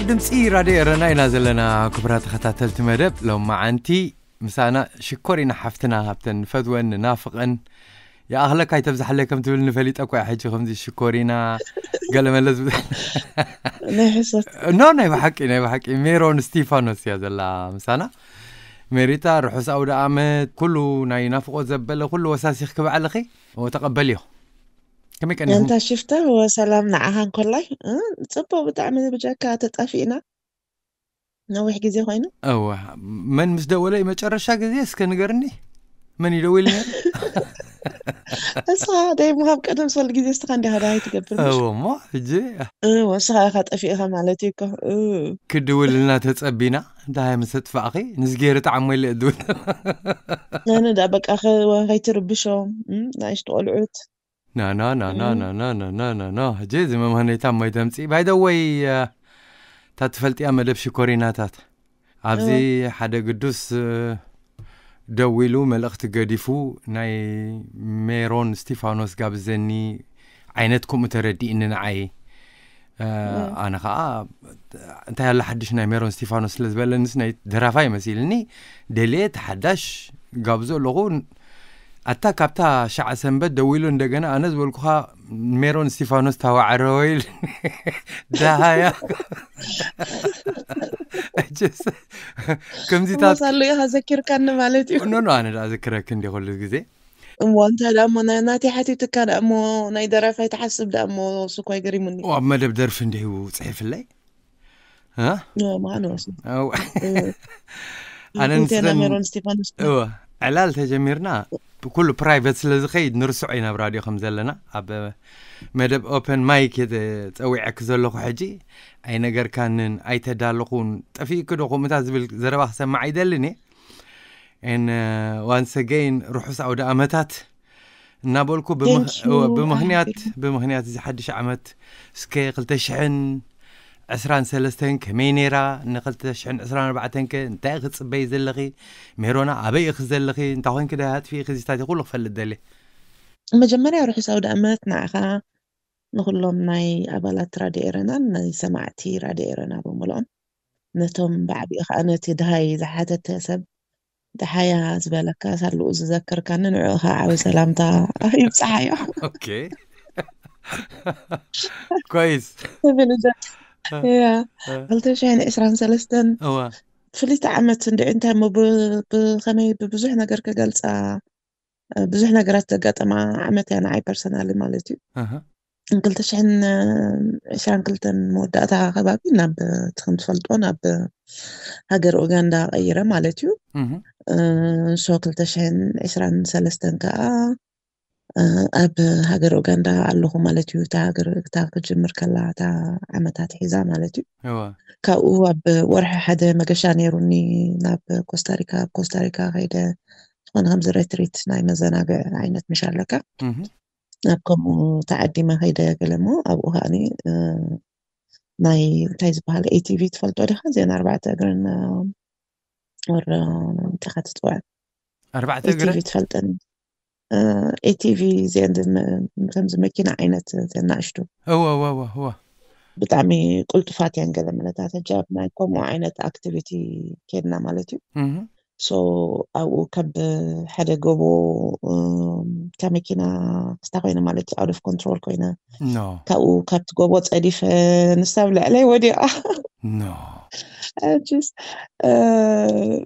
ድምፂ ራድዮ ኤረና ኢና ዘለና። ክቡራት ተኸታተልቲ መደብ ሎማዓንቲ ምሳና ሽኮሪና ሓፍትና፣ ኣብተን ንፈትወን ንናፍቐን፣ ይኣኽለካ ኣይተብዝሓለይ ከም ትብል ንፈሊጠ እኳ ሕጂ ከምዚ ሽኮሪና ገለመለ ዝብል ናይ ሕሰት ኖ ናይ ብሓቂ ናይ ብሓቂ ሜሮን ስቲፋኖስ እያ ዘላ ምሳና። ሜሪታ፣ ርሑስ ኣውደ ኣመት። ኩሉ ናይ ናፍቆት ዘበለ ኩሉ ወሳሲኽ ክባዕልኺ ተቐበልዮ። ከመይ ቀኒኹም? ኣንታ ሽፍታ ወሰላም ንዓኻ እንኮላይ። እ፣ ጽቡቅ ብጣዕሚ ብጀካ ተጣፊእና ነዊሕ ግዜ ኮይኑ። እወ፣ መን ምስ ደወለ መጨረሻ ግዜ እስከ ንገርኒ? መን ይደውል ነይሩ? እሳ ደይ ምሃብ ቀደም ሰል ግዜ እስኻ እንዲኻ ዳሃይ ትገብር ምሽ? እወ እሞ ሕጂ እ፣ ወስኻ ኢኻ ጠፊእኻ ማለት እዩ እኮ። እ፣ ክድውልና ተጸቢና እንታይ ምስ ተጥፋእኺ ንዝጌር ጣዕሞ ኢለ እድውል። ነነ ዳ በቃ ከ-፣ ከይትርብሾም፣ እ፣ ንኣሽቱ ቆልዑት። ናና ናና ናና ናና ናና ሕጂ እዚ መምህነይታ ማይ ተምፂ ባይደወይ እታ ትፈልጥያ መደብ ሽኮሪናታት ኣብዚ ሓደ ግዱስ እ፣ ደዊሉ መልእኽቲ ገዲፉ ናይ ሜሮን ስቲፋኖስ ጋብዘኒ ዓይነት ከምኡ ተረዲእኒ ንዓይ። እ፣ ኣነ ከዓ እንታይ ያለ ሓድሽ ናይ ሜሮን ስቲፋኖስ ስለ ዝበለንስ ናይ ደራፋይ መሲልኒ ደልየ ተሓዳሽ ጋብዞ ኣለኹ። ኣታ ካብታ ሻዕ ሰንበት ደዊሉ እንደገና ኣነ ዝበልኩኻ ሜሮን ስቲፋኖስ ታዋዕረወ ኢሉ ደሃያ ሕጅስ ከምዚታት መሳሉ ኢኻ ዘኪርካኒ ማለት እዩ። ኖ ኖ ኣነ ደኣ ዘክረክ እንዲ ኩሉ ግዜ እሞ እንታይ ደኣ እሞ ናይ ናተይ ሓቲትካ ደኣ እሞ ናይ ደራፋይ ትሓስብ ደኣ እሞ እሱ እኳ ይገሪሙኒ። ኣብ መደብ ደርፊ እንዲሁ ጽሒፍለይ እ? ማኖስ ኣው። ኣነ ንስን ንስን ሜሮን ስቲፋኖስ እወ ዕላል ተጀሚርና ብኩሉ ፕራይቨት ስለ ዝኸይድ ንርስዖ ኢና ኣብ ራድዮ ከም ዘለና ኣብ መደብ ኦፐን ማይክ እየ ጸዊዐኪ ዘለኹ ሕጂ ኣይነገርካንን ኣይተዳለኹን ጠፊእኪ ዶ ከምኡታት ዝብል ዘረባ ክሰማዕ ኣይደልን እየ ን ዋንስ ኣገይን ርሑስ ኣውደ ኣመታት እናበልኩ ብምኽ- Thank you. እወ፣ ብምኽንያት ብምኽንያት እዚ ሓድሽ ዓመት እስከ ክልተ ሽሕን ዕስራን ሰለስተን ከመይ ነይራ ን ክልተ ሽሕን ዕስራን ኣርባዕተን ከ እንታይ ክጽበይ ዘለኺ ሜሮና ኣበይ ኢኺ ዘለኺ እንታይ ኮንኪ ዳ ኣጥፊእኺ እዚታት ኩሉ ክፈልጥ ደልየ መጀመርያ ርሑስ ኣውደ ኣመት ንዓኻ ንኩሎም ናይ ኣባላት ራድዮ ኤረናን ናይ ሰማዕቲ ራድዮ ኤረና ብምልኦም ነቶም ብዓቢኡ ከዓ ነቲ ድሃይ ዝሓተተ ሰብ ድሓያ ዝበለካ ሳልኡ ዝዘከርካኒ ንዕኡ ከዓ ዓቢ ሰላምታ ይብፅሓዮ ኦኬ ኮይስ ትብል እዛ ያ ክልተ ሽሕን ዕስራን ሰለስተን እዋ ፍልይቲ ዓመት እንድዒ እንታይ እሞ ብ- ብኸመይ ብብዙሕ ነገር ክገልፃ ብዙሕ ነገራት ዘጋጠማ ዓመት እያ ንዓይ ፐርሰናሊ ማለት እዩ ኣሃ። ክልተ ሽሕን ዕስራን ክልተን መወዳእታ ከባቢ ናብ እቲ ከም ትፈልጦ ናብ ሃገር ኡጋንዳ ቀይረ ማለት እዩ እህ። ሶ ክልተ ሽሕን ዕስራን ሰለስተን ከዓ ኣብ ሃገር ኡጋንዳ ኣለኹ ማለት እዩ እታ ሃገር እታ ክጅምር ከላ እታ ዓመታት ሒዛ ማለት እዩ እዋ ካብኡ ኣብ ወርሒ ሓደ መገሻ ነይሩኒ ናብ ኮስታሪካ ኣብ ኮስታሪካ ከይደ ዝኾነ ከምዚ ሬትሪት ናይ መዘናግዒ ዓይነት ምሽ ኣለካ እህ። ናብ ከምኡ ተዓዲመ ከይደ ገለሞ ኣብኡ ከዓኒ እ፣ ናይ እንታይ ዝበሃል ኤቲቪ ትፈልጦ ዲኻ እዚአን ኣርባዕተ እግረን ወረ እንታይ ትፅውዐ ኣርባዕተ እግረ ኤቲቪ ትፈልጠን ኤቲቪ እዚአን ዝመ- ከምዚ መኪና ዓይነት እዚአን ናእሽቱ እዋ እዋ እዋ እዋ ብጣዕሚ ቁልጡፋት እየን ገለ መለታት ሕጂ ኣብ ናይ ከምኡ ዓይነት ኣክቲቪቲ ከድና ማለት እዩ እህ። ሶ ኣብኡ ካብ ሓደ ጎቦ እም፣ እታ መኪና ክስታ ኮይነ ማለት እዩ out of control ኮይነ ኖ ካብኡ ካብቲ ጎቦ ፀዲፈ ንሳ ኣብ ልዕለይ ወዲቓ ኖ ሕጅስ እ፣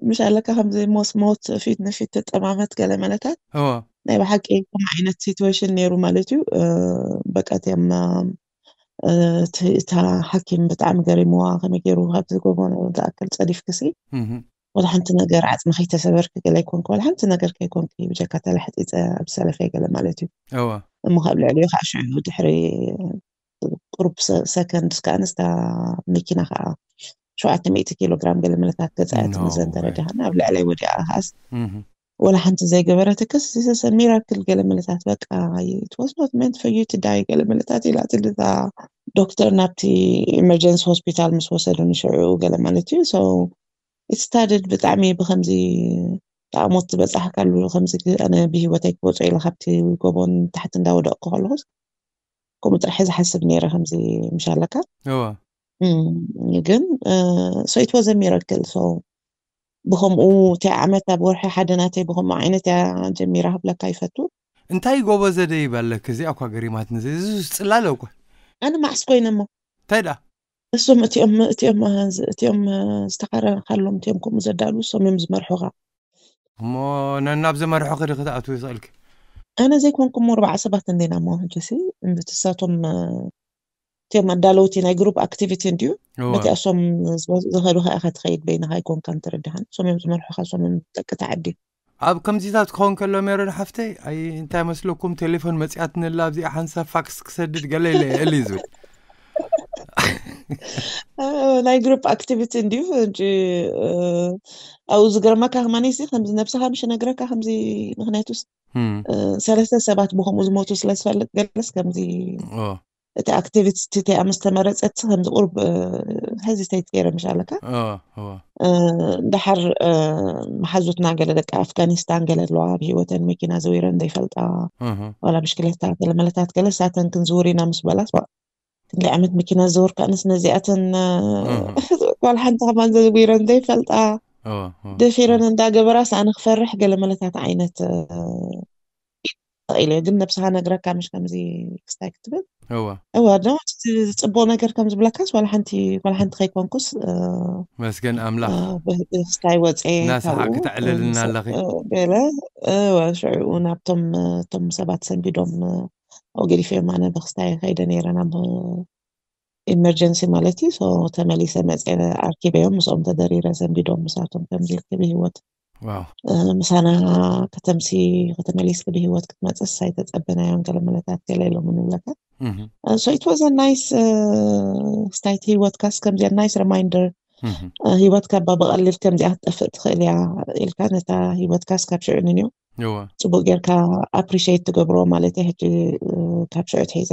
ምሽ ኣለካ ከምዚ ሞስ ሞት ፊት ንፊት ተጠማመት ገለ መለታት እዋ ናይ ብሓቂ ከም ዓይነት ሲትዌሽን ነይሩ ማለት እዩ እ፣ በቃ እቲኦም እ፣ እቲ- እታ ሓኪም ብጣዕሚ ገሪምዋ ከመይ ገይሩ ካብዚ ጎቦ ዝኣክል ፀዲፍክሲ እህ። ወላ ሓንቲ ነገር ዓፅሚ ከይተሰበርክ ገለ ኣይኮንክ ወላ ሓንቲ ነገር ከይኮንክ ብጀካ ተላሕጢፀ ኣብ ሰለፈይ ገለ ማለት እዩ እዋ እሞ ካብ ልዕሊኡ ከዓ ሽዑ ድሕሪ ቁሩብ ሰ- ሰከንድ ከዓ ንስታ መኪና ከዓ ሸውዓተ ሚእቲ ኪሎ ግራም ገለ መለታት ገፃ እያ No ትምዘን way. ተረዲኻና ኣብ ልዕለይ ወዲኣ ከዓስ እህ። ወላ ሓንቲ ዘይገበረትክስ ሚራክል ገለ መለታት በቃ it was not meant for you to die ገለ መለታት ኢላትልታ ዶክተር ናብቲ ኢመርጀንሲ ሆስፒታል ምስ ወሰዱኒ ሽዑ ገለ ማለት እዩ so it started ብጣዕሚ ብከምዚ ጣዕሞት ዝበፃሕካሉ ከምዚ ግ- ኣነ ብሂወተይ ክወፆ ኢለ ካብቲ ጎቦን ታሕቲ እንዳወደቕኩ ከለኹስ ከምኡ ጥራሕ ዝሓስብ ነይረ ከምዚ ምሽ ኣለካ እዋ ግን so it was a miracle. So ብከምኡ እቲ ዓመት ኣብ ወርሒ ሓደ ናተይ ብከምኡ ዓይነት እያ ጀሚራ ክብለካ ይፈቱ። እንታይ ጎቦ ዘደይብ ኣለክ? እዚኣ እኳ ገሪማትኒ። እዚ ጽላለ እኳ። ኣነ ማዕስ ኮይነ እሞ እንታይ ደኣ? እሶም እቲኦም እቲኦም እቲኦም ዝተኻረኻሎም እቲኦም ከምኡ ዘዳሉ እሶም እዮም ዝመርሑኻ። እሞ ናብ ዘመርሖ ክዲ ክትኣትው ይኽእልክ? ኣነ ዘይኮንኩም ኣርባዓ ሰባት እንዲና እሞ ሕጂሲ እንድትሳቶም እቲኦም ኣዳለውቲ ናይ ግሩፕ ኣክቲቪቲ እንድዩ። በቲ እሶም ዝኸዱ ከኣ ክትኸይድ በይንኻ ኣይኮንካን ትርድሃን። እሶም እዮም ዝመርሑኻ፣ እሶም እዮም ጠቂ ተዓዲ። ኣብ ከምዚታት ክኸውን ከሎ ሜሮን ሓፍተይ፣ ኣይ እንታይ መስለኩም፣ ቴሌፎን መጺኣትንላ ኣብዚኣ ሓንሳብ ፋክስ ክሰድድ ገለ ኢለ እየ እሊ ዝብል። ናይ ግሩፕ ኣክቲቪቲ እንድዩ። ኣብኡ ዝገርመካ ከማን እዚ ከምዚ ነብስኻ ምሽ ነግረካ ከምዚ ምክንያቱስ ሰለስተ ሰባት ብከምኡ ዝሞቱ ስለ ዝፈልጥ ገለስ ከምዚ እቲ ኣክቲቪቲ እቲኣ ምስ ተመረፀት ከምዚ ቁርብ ሄዚቴት ገይረ ምሽ ኣለካ። ደሓር መሓዙትና ገለ ደቂ ኣፍጋኒስታን ገለ ኣለዋ ኣብ ህይወተን መኪና ዘዊረን ዘይፈልጣ፣ ዋላ ብሽክሌታ ገለ መለታት ገለ ሳተን ክንዝውር ኢና ምስ በላስ ክንደይ ዓመት መኪና ዝዘወርካ ኣነስ ነዚኣተን ጓል ሓንቲ ከማን ዘዝጉይረን ዘይፈልጣ ደፊረን እንዳገበራ ሰኣነ ክፈርሕ ገለ መለታት ዓይነት ኢለ ግን ነብስኻ ነግረካ ምሽ ከምዚ ክስታይ ክትብል እዋ እዋ ዶ እቲ ዝፅቡቅ ነገር ከም ዝብለካስ ዋላ ሓንቲ ዋላ ሓንቲ ከይኮንኩስ መስገን ኣምላኽ ብክስታይ ወፀ ናስሓ ክተዕልልና ኣለኺ ገለ እወ ሽዑ ናብቶም እቶም ሰባት ሰንቢዶም ገዲፈዮም ኣነ ብክስታይ ከይደ ነይረ ናብ ኢመርጀንሲ ማለት እዩ። ተመሊሰ መፀ ኣርኪበዮም ምስኦም ተደሪረ ሰንቢዶም ምሳቶም ከምዚ ኢልክ ብሂወት ምሳና ከተምሲ ከተመሊስክ ብሂወት ክትመፅስ ኣይተፀበናዮም ገለ መለታት ገለ ኢሎም ንብለካ። So it was a nice ስታይቲ ህይወትካስ ከምዚኣ ናይስ ሪማይንደር ህይወትካ ባ ብቐሊል ከምዚኣ ክትጠፍእ ትኽእል እያ ኢልካ ነታ ህይወትካስ ካብ ሽዑ ንንዮ ፅቡቅ ጌርካ ኣፕሪሽት ትገብሮ ማለት ሕጂ ካብ ሽዑ ትሒዘ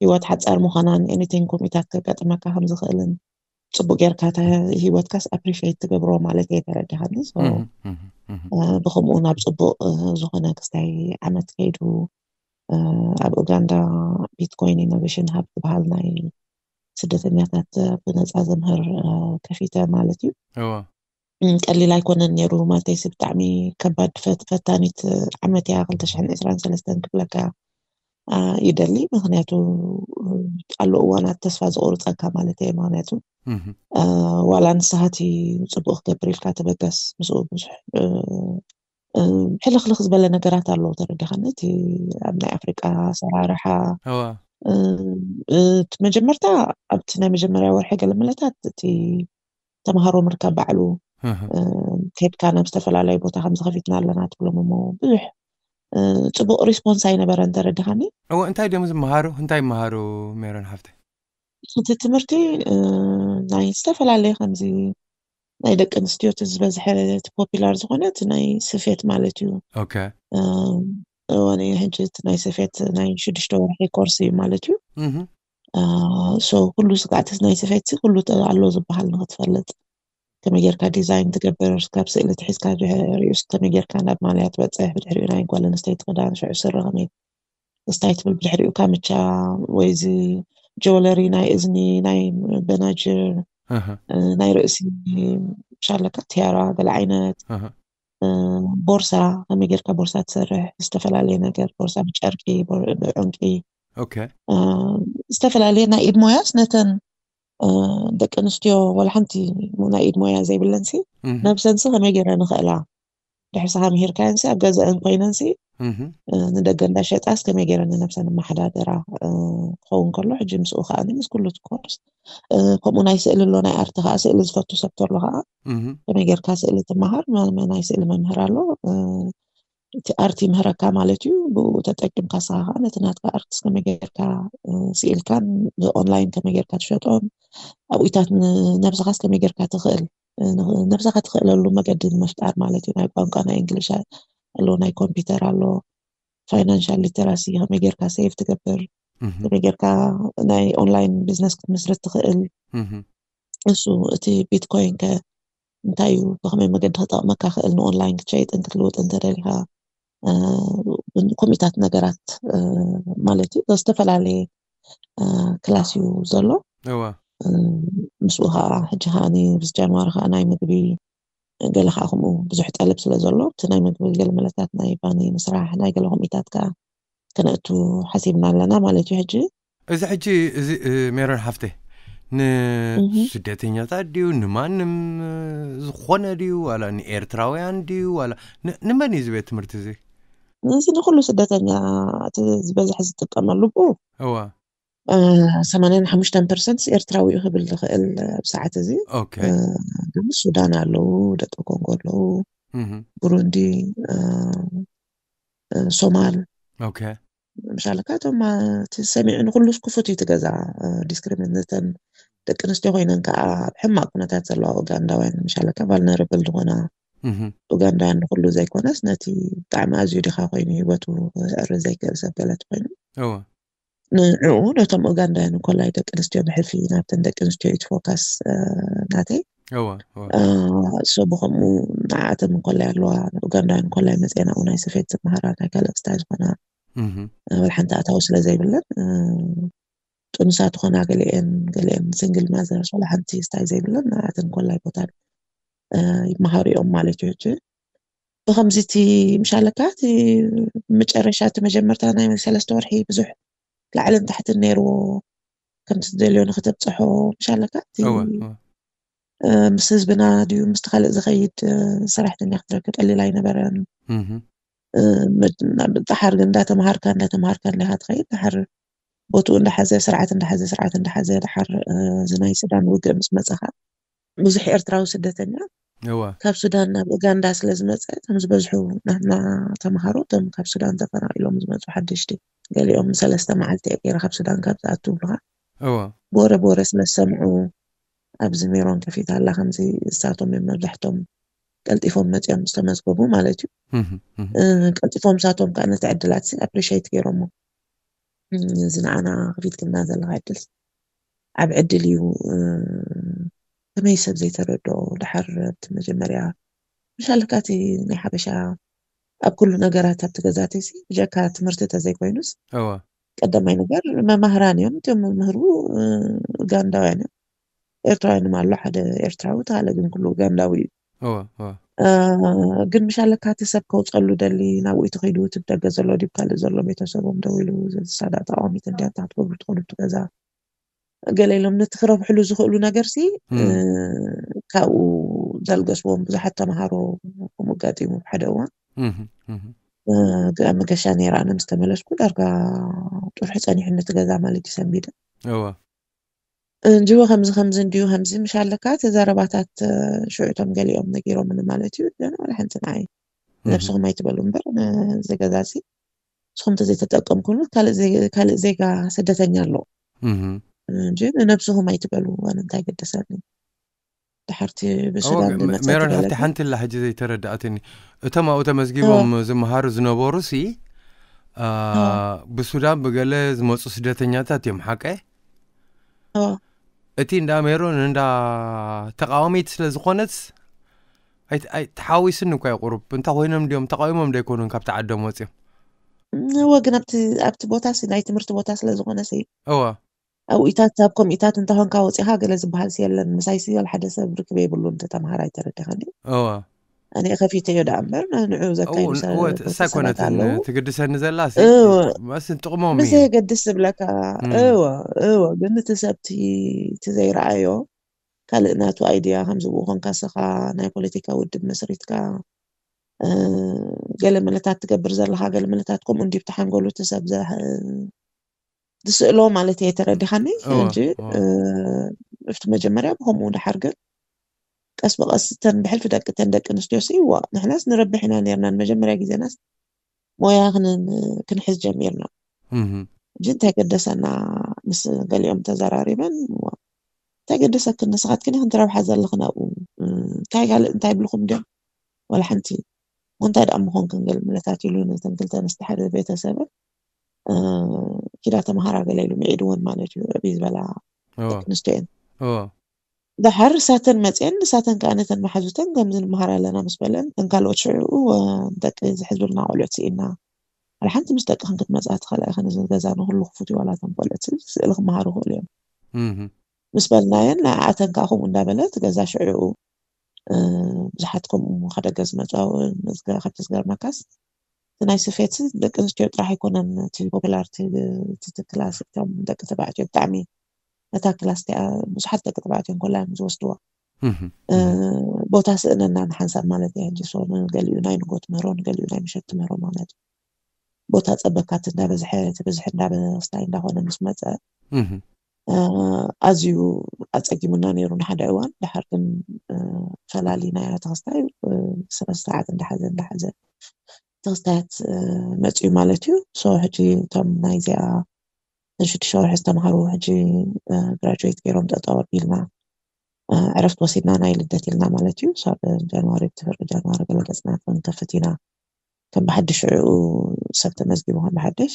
ህይወት ሓፃር ምዃናን ኤኒቲንግ ኮሚታት ከጋጥመካ ከም ዝኽእልን ፅቡቅ ጌርካ እታ ህይወትካስ ኣፕሪሽት ትገብሮ ማለት እየ ተረዲኻኒ። ብከምኡ ናብ ፅቡቅ ዝኾነ ክስታይ ዓመት ከይዱ ኣብ ኡጋንዳ ቢትኮይን ኢኖቬሽን ሃብ ዝበሃል ናይ ስደተኛታት ብነፃ ዘምህር ከፊተ ማለት እዩ። ቀሊል ኣይኮነን ነይሩ ማለተይሲ ብጣዕሚ ከባድ ፈታኒት ዓመት እያ ክልተ ሽሕን ዕስራን ሰለስተን ክብለካ ይደሊ። ምክንያቱ ኣሎ እዋናት ተስፋ ዝቆርፀካ ማለት እየ። ምክንያቱ ዋላ ንስኻ እቲ ፅቡቅ ክገብር ኢልካ ተበገስ ምስኡ ብዙሕ ሕልኽልኽ ዝበለ ነገራት ኣለዉ ተረዲኻኒ። እቲ ኣብ ናይ ኣፍሪቃ ኣሰራርሓ እቲ መጀመርታ ኣብቲ ናይ መጀመርያ ወርሒ ገለ መለታት እቲ ተምሃሮ ምርካብ ባዕሉ ከድካ ናብ ዝተፈላለዩ ቦታ ከም ዝኸፊትና ኣለና ትብሎም እሞ ብዙሕ ፅቡቅ ሪስፖንስ ኣይነበረን ተረዲኻኒ። እዎ እንታይ ድዮም ዝመሃሩ እንታይ ይመሃሩ ሜሮን ሓፍተይ? እቲ ትምህርቲ ናይ ዝተፈላለየ ከምዚ ናይ ደቂ ኣንስትዮ እቲ ዝበዝሐ እቲ ፖፒላር ዝኾነ እቲ ናይ ስፌት ማለት እዩ። ኦኬ እዋን ሕጂ እቲ ናይ ስፌት ናይ ሽዱሽተ ወርሒ ኮርስ እዩ ማለት እዩ። ሶ ኩሉ ስጋዕቲ ናይ ስፌት ኩሉ ኣሎ ዝበሃል ንክትፈልጥ ከመይ ጌርካ ዲዛይን ትገብር ካብ ስእሊ ትሒዝካ ድሕሪኡስ ከመይ ጌርካ ናብ ማልያ ትበፅሕ ብድሕሪኡ ናይ ጓል ኣንስተይቲ ክዳን ሽዑ ስረ ከመይ ስታይ ትብል ብድሕሪኡ ካምቻ ወይ እዚ ጆለሪ ናይ እዝኒ ናይ በናጅር ናይ ርእሲ ሻለካ ቲያራ ገለ ዓይነት ቦርሳ ከመይ ጌርካ ቦርሳ ትሰርሕ ዝተፈላለየ ነገር ቦርሳ ብጨርቂ ብዕንቂ ዝተፈላለየ ናይ ኢድ ሞያስ ነተን ደቂ ኣንስትዮ ዋላ ሓንቲ ናይ ኢድ ሞያ ዘይብለንሲ ነብሰንሲ ከመይ ገይረ ንኽእላ ድሕሪ ስኻ ምሂርካየንሲ ኣብ ገዛአን ኮይነንሲ ንደገ እንዳሸጣስ ከመይ ገይረ ንነብሰን ኣመሓዳደራ ክኸውን ከሎ ሕጂ ምስኡ ከዓ ምስ ኩሉ ኮርስ ከምኡ ናይ ስእሊ ኣሎ ናይ ኣርቲ ከዓ ስእሊ ዝፈቱ ሰብ ተሎ ከዓ ከመይ ጌርካ ስእሊ ትመሃር ናይ ስእሊ መምህር ኣሎ እቲ ኣርት ይምህረካ ማለት እዩ። ብኡ ተጠቂምካ ንስኻ ከዓ ነቲ ናትካ ኣርትስ ከመይ ጌርካ ስኢልካን ብኦንላይን ከመይ ጌርካ ትሸጦን ኣብኡታት ንነብስኻስ ከመይ ጌርካ ትኽእል ነብስኻ ትኽእለሉ መገዲ ንምፍጣር ማለት እዩ። ናይ ቋንቋ ናይ እንግሊሽ ኣሎ፣ ናይ ኮምፒውተር ኣሎ፣ ፋይናንሻል ሊተራሲ ከመይ ጌርካ ሴቭ ትገብር፣ ከመይ ጌርካ ናይ ኦንላይን ቢዝነስ ክትምስርት ትኽእል። እሱ እቲ ቢትኮይን ከ እንታይ እዩ ብከመይ መገዲ ክጠቕመካ ክእል ንኦንላይን ክትሸይጥን ክትልውጥን ተደሊካ ከምኡታት ነገራት ማለት እዩ ዝተፈላለየ ክላስ እዩ ዘሎ ምስኡ ከዓ ሕጂ ከዓኒ ምስ ጃንዋሪ ከዓ ናይ ምግቢ ገለ ከዓ ከምኡ ብዙሕ ጠለብ ስለ ዘሎ እቲ ናይ ምግቢ ገለ መለታት ናይ ባኒ ምስራሕ ናይ ገለ ከምኡታት ከዓ ከነእቱ ሓሲብና ኣለና ማለት እዩ። ሕጂ እዚ ሕጂ እዚ ሜሮን ሓፍተ ንስደተኛታት ድዩ ንማንም ዝኾነ ድዩ ዋላ ንኤርትራውያን ድዩ ዋላ ንመን እዩ ዝቤት ትምህርቲ እዚ? እዚ ንኩሉ ስደተኛ እቲ ዝበዝሕ ዝጥቀመሉ ብኡ እዋ ሰማንያን ሓሙሽተን ፐርሰንት ኤርትራዊ እዩ ክብል ዝኽእል ኣብ ሰዓት እዚ። ኦኬ ግን ሱዳን ኣለዉ፣ ደቂ ኮንጎ ኣለዉ፣ እህ ብሩንዲ፣ ሶማል ኦኬ ምሻለካ እቶም እቲ ሰሚዑ ንኩሉ ክፉት እዩ ትገዛ ዲስክሪሚኔተን ደቂ ኣንስትዮ ኮይነን ከዓ ኣብ ሕማቅ ኩነታት ዘለዋ ኡጋንዳውያን ምሻለካ ቫልነረብል ዝኾና እህ ኡጋንዳውያን ንኩሉ ዘይኮነስ ነቲ ብጣዕሚ ኣዝዩ ድኻ ኮይኑ ሂወቱ ክዕሪ ዘይክእል ሰብ ገለት ኮይኑ እዋ ንዕኡ ነቶም ኡጋንዳውያን እንኮላይ ደቂ ኣንስትዮ ብሕልፊ ናብተን ደቂ ኣንስትዮ እዩ ትፎካስ ናተይ እዋ እዋ እሶ ብከምኡ ንዓኣተን እንኮላይ ኣለዋ ኡጋንዳውያን እንኮላይ መፅኤን ኣብኡ ናይ ስፌት ዝመሃራ ናይ ካልእ ክስታይ ዝኾና እህ ወላ ሓንቲ ኣታዊ ስለ ዘይብለን ጥኑሳት ዝኾና ገሊአን ገሊአን ሲንግል ማዘርስ ወላ ሓንቲ ስታይ ዘይብለን ንዓኣተን እንኮላይ ቦታ ይመሃሩ እዮም ማለት እዩ። ሕጂ ብከምዚ እቲ ምሻለካ እቲ መጨረሻ እቲ መጀመርታ ናይ ሰለስተ ወርሒ ብዙሕ ላዕልን ታሕትን ነይርዎ ከምቲ ትደልዮ ንክተብፅሖ ምሻለካ እቲ እዋ እዋ ምስ ህዝብና ድዩ ምስቲ ካልእ ዝኸይድ ሰራሕተኛ ክትረክብ ቀሊል ኣይነበረን። እህ ጣሓር ግን እንዳተምሃርካ እንዳተምሃርካ እንዲኻ ትኸይድ ዳሓር ቦትኡ እንዳሓዘ ስርዓት እንዳሓዘ ስርዓት እንዳሓዘ ዳሓር እዚ ናይ ሱዳን ውግእ ምስ መፀኻ ብዙሕ ኤርትራዊ ስደተኛ እዋ ካብ ሱዳን ናብ ኡጋንዳ ስለ ዝመፀ እቶም ዝበዝሑ ናትና ተምሃሮ እቶም ካብ ሱዳን ተፈናቒሎም ዝመፁ ሓደሽቲ ገሊኦም ሰለስተ መዓልቲ እየ ገይረ ካብ ሱዳን ካብ ዝኣቱ ብልካ እዋ ብወረ ብወረ ስለ ዝሰምዑ ኣብዚ ሜሮን ከፊታ ኣላ ከምዚ እሳቶም እዮም መብዛሕቶም ቀልጢፎም መፅኦም ዝተመዝገቡ ማለት እዩ። እህ እህ እ፣ ቀልጢፎም እሳቶም ከዓ ነቲ ዕድላት ኣፕሪሼት ገይሮሞ እዚ ንዓና ከፊትክልና ዘለካ ዕድል ዓብ ዕድል እዩ። እ፣ ከመይ ሰብ ዘይተረድኦ ድሓር ኣብቲ መጀመርያ ምሻልካ እቲ ናይ ሓበሻ ኣብ ኩሉ ነገራት ኣብቲ ገዛተይሲ ብጀካ ትምህርቲ ተዘይኮይኑስ እዋ ቀዳማይ ነገር መማህራን እዮም። እቶም መምህሩ እ፣ ኡጋንዳውያን እዮም። ኤርትራውያን ድማ ኣሎ ሓደ ኤርትራዊ ተሃለ ግን ኩሉ ኡጋንዳዊ እዩ። እዋ እዋ እ፣ ግን ምሻለካ እቲ ሰብ ከውፀሉ ደሊ ናብኡ ተኸይዱ እቲ ብደገ ዘሎ ድዩ ካልእ ዘሎ ቤተሰቦም ደው ኢሉ ዝሳዳ ተቃዋሚት እንዲያ እንታይ ክትገብሩ ትኽእሉ ኣብቲ ገዛ ገለ ኢሎም ነቲ ክረብሕሉ ዝኽእሉ ነገር ሲ እም። እ፣ ካብኡ ዘልገስዎም ብዙሓት ተምሃሮ ከምኡ ኣጋጢሙ ሓደ እዋን እህ እህ እ፣ ጋ- መገሻ ነይራ ኣነ ምስ ተመለስኩ ዳርጋ ጥርሑ ፀኒሑ ነቲ ገዛ ማለት እዩ ሰንቢደ እዋ እንጂ ከምዚ ከምዚ እንድዩ ከምዚ ምሽ ኣለካ እቲ ዘረባታት እ፣ ሽዑ እቶም ገሊኦም ነጊሮምኒ ማለት እዩ ግን ወላ ሓንቲ ንዓይ ነብስኹም ኣይትበሉ እምበር ነዚ ገዛ ሲ ንስኹም ተዘይተጠቀምኩሉ ካልእ ዘይ- ካልእ ዜጋ ስደተኛ ኣሎ እህ እንጂ ንነብስኹም ኣይትበሉ ኣነ እንታይ ገደሰኒ ድሓርቲ እዋ ብሱዳን ሜ- ዝመፀ ሜሮን ትበለ ሓፍቲ ሓንቲ ላ ሕጂ ዘይተረዳእትኒ እቶም ኣብኡ ተመዝጊቦም ዝመሃሩ ዝነበሩ ሲ አ፣ ብሱዳን ብገለ ዝመፁ ስደተኛታት እዮም ሓቀ እዋ እቲ እንዳ ሜሮን እንዳ ተቃዋሚት ስለ ዝኾነት ኣይ- ኣይ- ተሓዊስኒ እኳ እዩ ቁሩብ እንታይ ኮይኖም እንዲዮም ተቃዊሞም ዶ ኣይኮኑን ካብቲ ዓዶም ወፅዮም እወ ግን ኣብቲ ኣብቲ ቦታ ሲ ናይ ትምህርቲ ቦታ ስለ ዝኾነ ሲ እዋ ኣብኡ ኢታት ኣብ ከምኡ ኢታት እንተኾንካ ወፂኻ ገለ ዝበሃል ሲ የለን ምሳይ ሲ ወላ ሓደ ሰብ ርክብ የብሉን እቲ ተምሃራይ ተረዲኻኒ እዋ ኣነ ከፊተዮ ደኣ እምበር ንዑ ዘካይዱ እወ ሰ- እወ ቦቲ እሳ ሰባት ኮነትን ኣለዉ ትግድሰኒ ዘላ ሲ እወ መስ ጥቕሞም ምስ እዩ ዘየገድስ ዝብለካ እም። እወ እወ ግን እቲ ሰብቲ እቲ ዘይረኣዮ ካልእ ናቱ ኣይድያ ከምዚ ብኡ ኮንካ ስኻ ናይ ፖለቲካ ውድብ መስሪትካ እ፣ ገለ መለታት ትገብር ዘለኻ ገለ መለታት ከምኡ እንዲ ብተሓንጎሉ እቲ ሰብ ዘ- ዝስእሎ ማለት እየ ተረዲኻኒ እወ፣ እንጂ እወ። እ፣ ኣብቲ መጀመርያ ብከምኡ ድሓር ግን ቀስ ብቀስ እተን ብሕልፊ ደቂ እተን ደቂ ኣንስትዮ ሲ እዋ ንሕናስ ንረብሕ ኢና ነርና ንመጀመርያ ግዜናስ ሞያ ክን- ክንሕዝ ጀሚርና እህ እንጂ እንታይ ገደሰና ምስ ገሊኦም ተዘራሪበን እዋ እንታይ ገደሰክን ንስኻትክን ኢኽን ትረብሓ ዘለኽን ኣብኡ እ፣ እንታይ ካልእ እንታይ ብልኹም ድዮም ዋላ ሓንቲ እንታይ ደኣ ምኾንክን ገለ ምለታት ኢሉ ነተን ክልተ ኣንስቲ ሓደ ቤተሰበን እ፣ ኪዳ ተምሃራ ገለ ኢሉ ምዒድወን ማለት እዩ ዕብይ ዝበላ እወ፣ ደቂ ኣንስትዮን እወ። ደሓር እሳተን መፅአን ንሳተን ከዓ ነተን መሓዙተን ከምዚ ንምሃር ኣለና ምስ በለን እተን ካልኦት ሽዑ እ፣ ደቂ ዝሕዝብልና ቆልዑት ስኢና ዋላ ሓንቲ ምስ ደቅኽን ክትመፅኣ ትኽእላ ኢኽን እዚ ገዛ ንኩሉ ክፉት እዩ ዋላ እቶም ቆልዑት ስእሊ ክመሃሩ ይኽእሉ እዮም እህ ምስ በልናየን፣ ንዓኣተን ከዓ ከምኡ እንዳበለት፣ ገዛ ሽዕኡ ብዙሓት ከምኡ ካብ ደገ ዝመፁ፣ ካብቲ ዝገርመካስ፣ እቲ ናይ ስፌት ደቂ ኣንስትዮ ጥራሕ ኣይኮነን እቲ ፖፑላር፣ እቲ ክላስ፣ እቶም ደቂ ተባዕትዮ ብጣዕሚ፣ ነታ ክላስ እቲኣ ብዙሓት ደቂ ተባዕትዮ እንኮላ እዮም ዝወስድዋ። ቦታ ስእነና ንሓንሳብ ማለት እየ ሕጂ። ሶ ንገሊኡ ናይ ንጎ ትምህሮ፣ ንገሊኡ ናይ ምሸት ትምህሮ ማለት እዩ። ቦታ ጸበካት እንዳበዝሐ፣ እቲ ብዝሒ እንዳበስታይ እንዳኾነ ምስ መጸ፣ ኣዝዩ ኣጸጊሙና ነይሩ ንሓደ እዋን። ድሓር ግን ፈላሊናዮ። ተኸስታይ ሰለስተ ሰዓት እንዳሓዘ እንዳሓዘ ተኸስታያት መጽዩ ማለት እዩ። ሶ ሕጂ እቶም ናይዚኣ ሽዱሽተ ወርሒ ዝተምሃሩ ሕጂ ግራጁዌት ገይሮም ጠጠው ኣቢልና፣ ዕረፍቲ ወሲድና ናይ ልደት ኢልና ማለት እዩ። ሳብ ጃንዋሪ ብትፍሪ ጃንዋሪ ገለ ገጽና ክንከፍት ኢና። ከም ብሓድሽ ሽዑ ሰብ ተመዝጊቡ ከም ብሓድሽ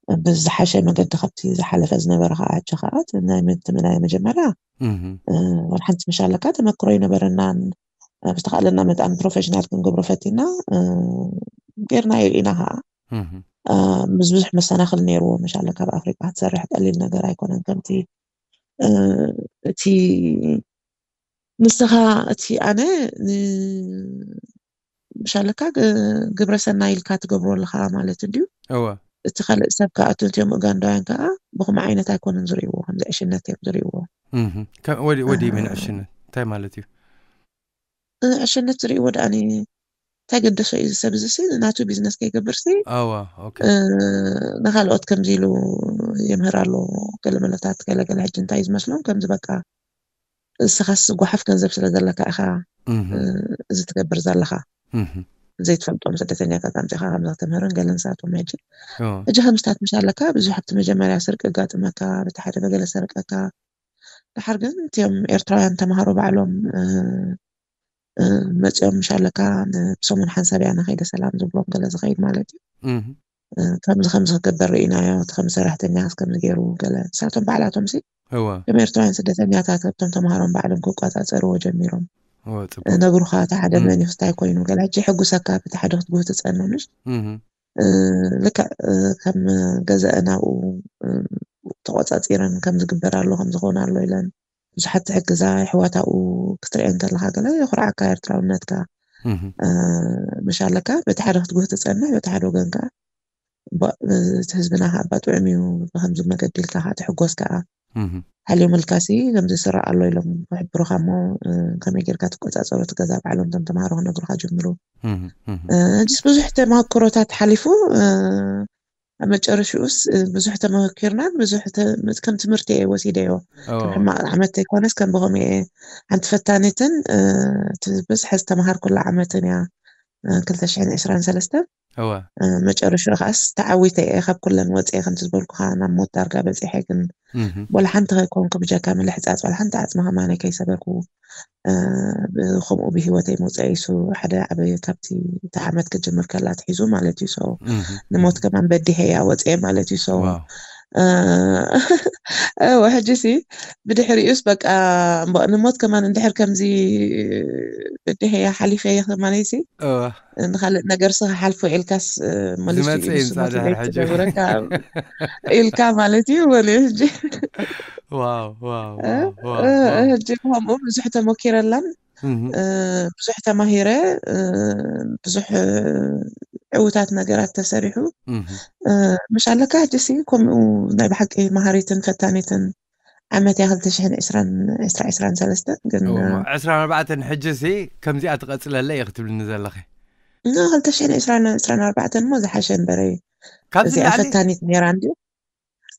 ብዝሓሸ መገዲ ካብቲ ዝሓለፈ ዝነበረ ከዓ ሕጂ ከዓ ናይ ምትምናይ መጀመርያ ዋላ ሓንቲ ምሽ ኣለካ ተመክሮ ይነበረናን ብዝተኻእለና መጣን ፕሮፌሽናል ክንገብሮ ፈቲና ጌርና ኢና ከዓ ምስ ብዙሕ መሰናኽል ነይርዎ። መሻለ ካብ ኣፍሪቃ ክትሰርሕ ቀሊል ነገር ኣይኮነን። ከምቲ እቲ ንስኻ እቲ ኣነ ምሻለካ ግብረ ሰናይ ኢልካ ትገብሮ ኣለኻ ማለት እንድዩ። እወ እቲ ካልእ ሰብ ከዓ እቶም እቲኦም ኡጋንዳውያን ከዓ ብኹም ዓይነት ኣይኮነን ዝርእይዎ፣ ከምዚ ዕሽነት እዮም ዝርእይዎ። ወዲ ወዲ ምን ዕሽነት እንታይ ማለት እዩ? ዕሽነት ዝርእይዎ ደኣኒ እንታይ ገደሶ እዩ ዝሰብ እዚ ሲ ናቱ ቢዝነስ ከይገብር ሲ ኣዋ ኦኬ። ንካልኦት ከምዚ ኢሉ የምህር ኣሎ። ገለመለታት ገለገለ ሕጂ እንታይ ዝመስሎም ከምዚ በቃ እስኻስ ጓሓፍ ገንዘብ ስለ ዘለካ ኢኻ እዚ ትገብር ዘለኻ። ዘይትፈልጦም ስደተኛታት ኣምፂኻ ከምዚ ከተምህርን ገለ ንሳቶም ሕጂ ሕጂ ከምስታት ምሽ ኣለካ ብዙሕ ኣብቲ መጀመርያ ስርቂ ኣጋጥመካ፣ በቲ ሓደ በገለ ሰርቀካ። ድሓር ግን እቲኦም ኤርትራውያን ተምሃሮ ባዕሎም መፂኦም ምሽ ኣለካ ብሰሙን ሓንሳብ እያ ንኸይደ ሰላም ዝብሎም ገለ ዝኸይድ ማለት እዩ። ከምዚ ከምዚ ክግበር ርኢናዮ፣ እቲ ከም ሰራሕተኛ ከምዚ ገይሩ ገለ ንሳቶም ባዕላቶም ሲ እወ ከም ኤርትራውያን ስደተኛታት ኣብቶም ተምሃሮም ባዕሎም ክቆፃፀርዎ ጀሚሮም። እወ ፅቡቅ ነግሩኻ። እቲ ሓደ እም። መን እዩ ክስታይ ኮይኑ ገለ ሕጂ ሕጉሰካ፣ በቲ ሓደ ክትጉህ ትፀንምሽ እም። ልክዕ ከም ገዛእ ናብኡ ተቆፃፂረን ከም ዝግበር ኣሎ ከም ዝኾነ ኣሎ ኢለን ብዙሓት ትሕግዛ ኣሕዋት ኣብኡ ክትሪአን ከለካ ገለ የኹርዓካ ኤርትራውነትካ። ምሽ ኣለካ በቲ ሓደ ክትጉህ ትፀንሕ በቲ ሓደ ወገን ከዓ እቲ ህዝብና ከዓ ባጥዑም እዩ ብከምዚ መገዲ ኢልካ ከዓ ትሕጎስ ከዓ ሓልዮም ኢልካሲ ከምዚ ስራእ ኣሎ ኢሎም ክሕብሩካ እሞ ከመይ ጌርካ ትቆፃፀሩ እቲ ገዛ ባዕሎም እቶም ተምሃሮ ክነግሩካ ጀምሩ። ሕጂስ ብዙሕ ተመክሮታት ሓሊፉ ኣብ መጨረሽኡስ ብዙሕ ተመኪርናን ብዙሕ ከም ትምህርቲ እየ ወሲደዮ። ከም ሕማቕ ዓመት ዘይኮነስ ከም ብኸምኡ እየ ሓንቲ ፈታኒትን እቲ ብዝሒ ዝተምሃርኩላ ዓመትን እያ። ክልተ ሽሕን ዕስራን ሰለስተን እወ መጨረሽኡ ከዓስ ተዓዊተ እየ ካብ ኩለን ወፅየ ከምቲ ዝበልኩካ ናብ ሞት ዳርጋ በፂሐ ግን ወላ ሓንቲ ከይኮንኩ ብጀካ ምልሕፃፅ ወላ ሓንቲ ዓፅሚ ከማነ ከይሰበርኩ ከምኡ ብሂወተይ መውፅአ እዩ ሓደ ዓበየ ካብቲ እቲ ዓመት ክጅምር ከላ ትሒዙ ማለት እዩ ሰው ንሞት ከማን በዲሐ እያ ወፅየ ማለት እዩ ሰው ሕጂ ሲ ብድሕሪኡስ በቃ ንሞት ከማን እንድሕር ከምዚ በዲሐ እያ ሓሊፈ እየ ከማነይ ሲ ንካልእ ነገር ስ ክሓልፎ ኢልካስ መሊሱ ኢሉስ ሞቲቬት ትገብረካ ኢልካ ማለት እዩ ወለ ሕጂ ሕጂ ከምኡ ብዙሕ ተመኪረላን ብዙሕ ተማሂረ ብዙሕ ዕውታት ነገራት ተሰሪሑ ምሽ ኣለካ ሕጂ ሲ ከምኡ ናይ ብሓቂ መሃሪትን ፈታኒትን ዓመት እያ ክልተ ሽሕን ዕስራን ዕስራ ዕስራን ሰለስተን ግን ዕስራን ኣርባዕተን ሕጂ ሲ ከምዚኣ ትቐፅለለ እየ ክትብልኒ ዘለኺ። ን ክልተ ሽሕን ዕስራን ዕስራን ኣርባዕተን እሞ ዝሓሸ እምበረ ካብዚ እዚኣ ላዕሊ ፈታኒት ነይራ እንዲ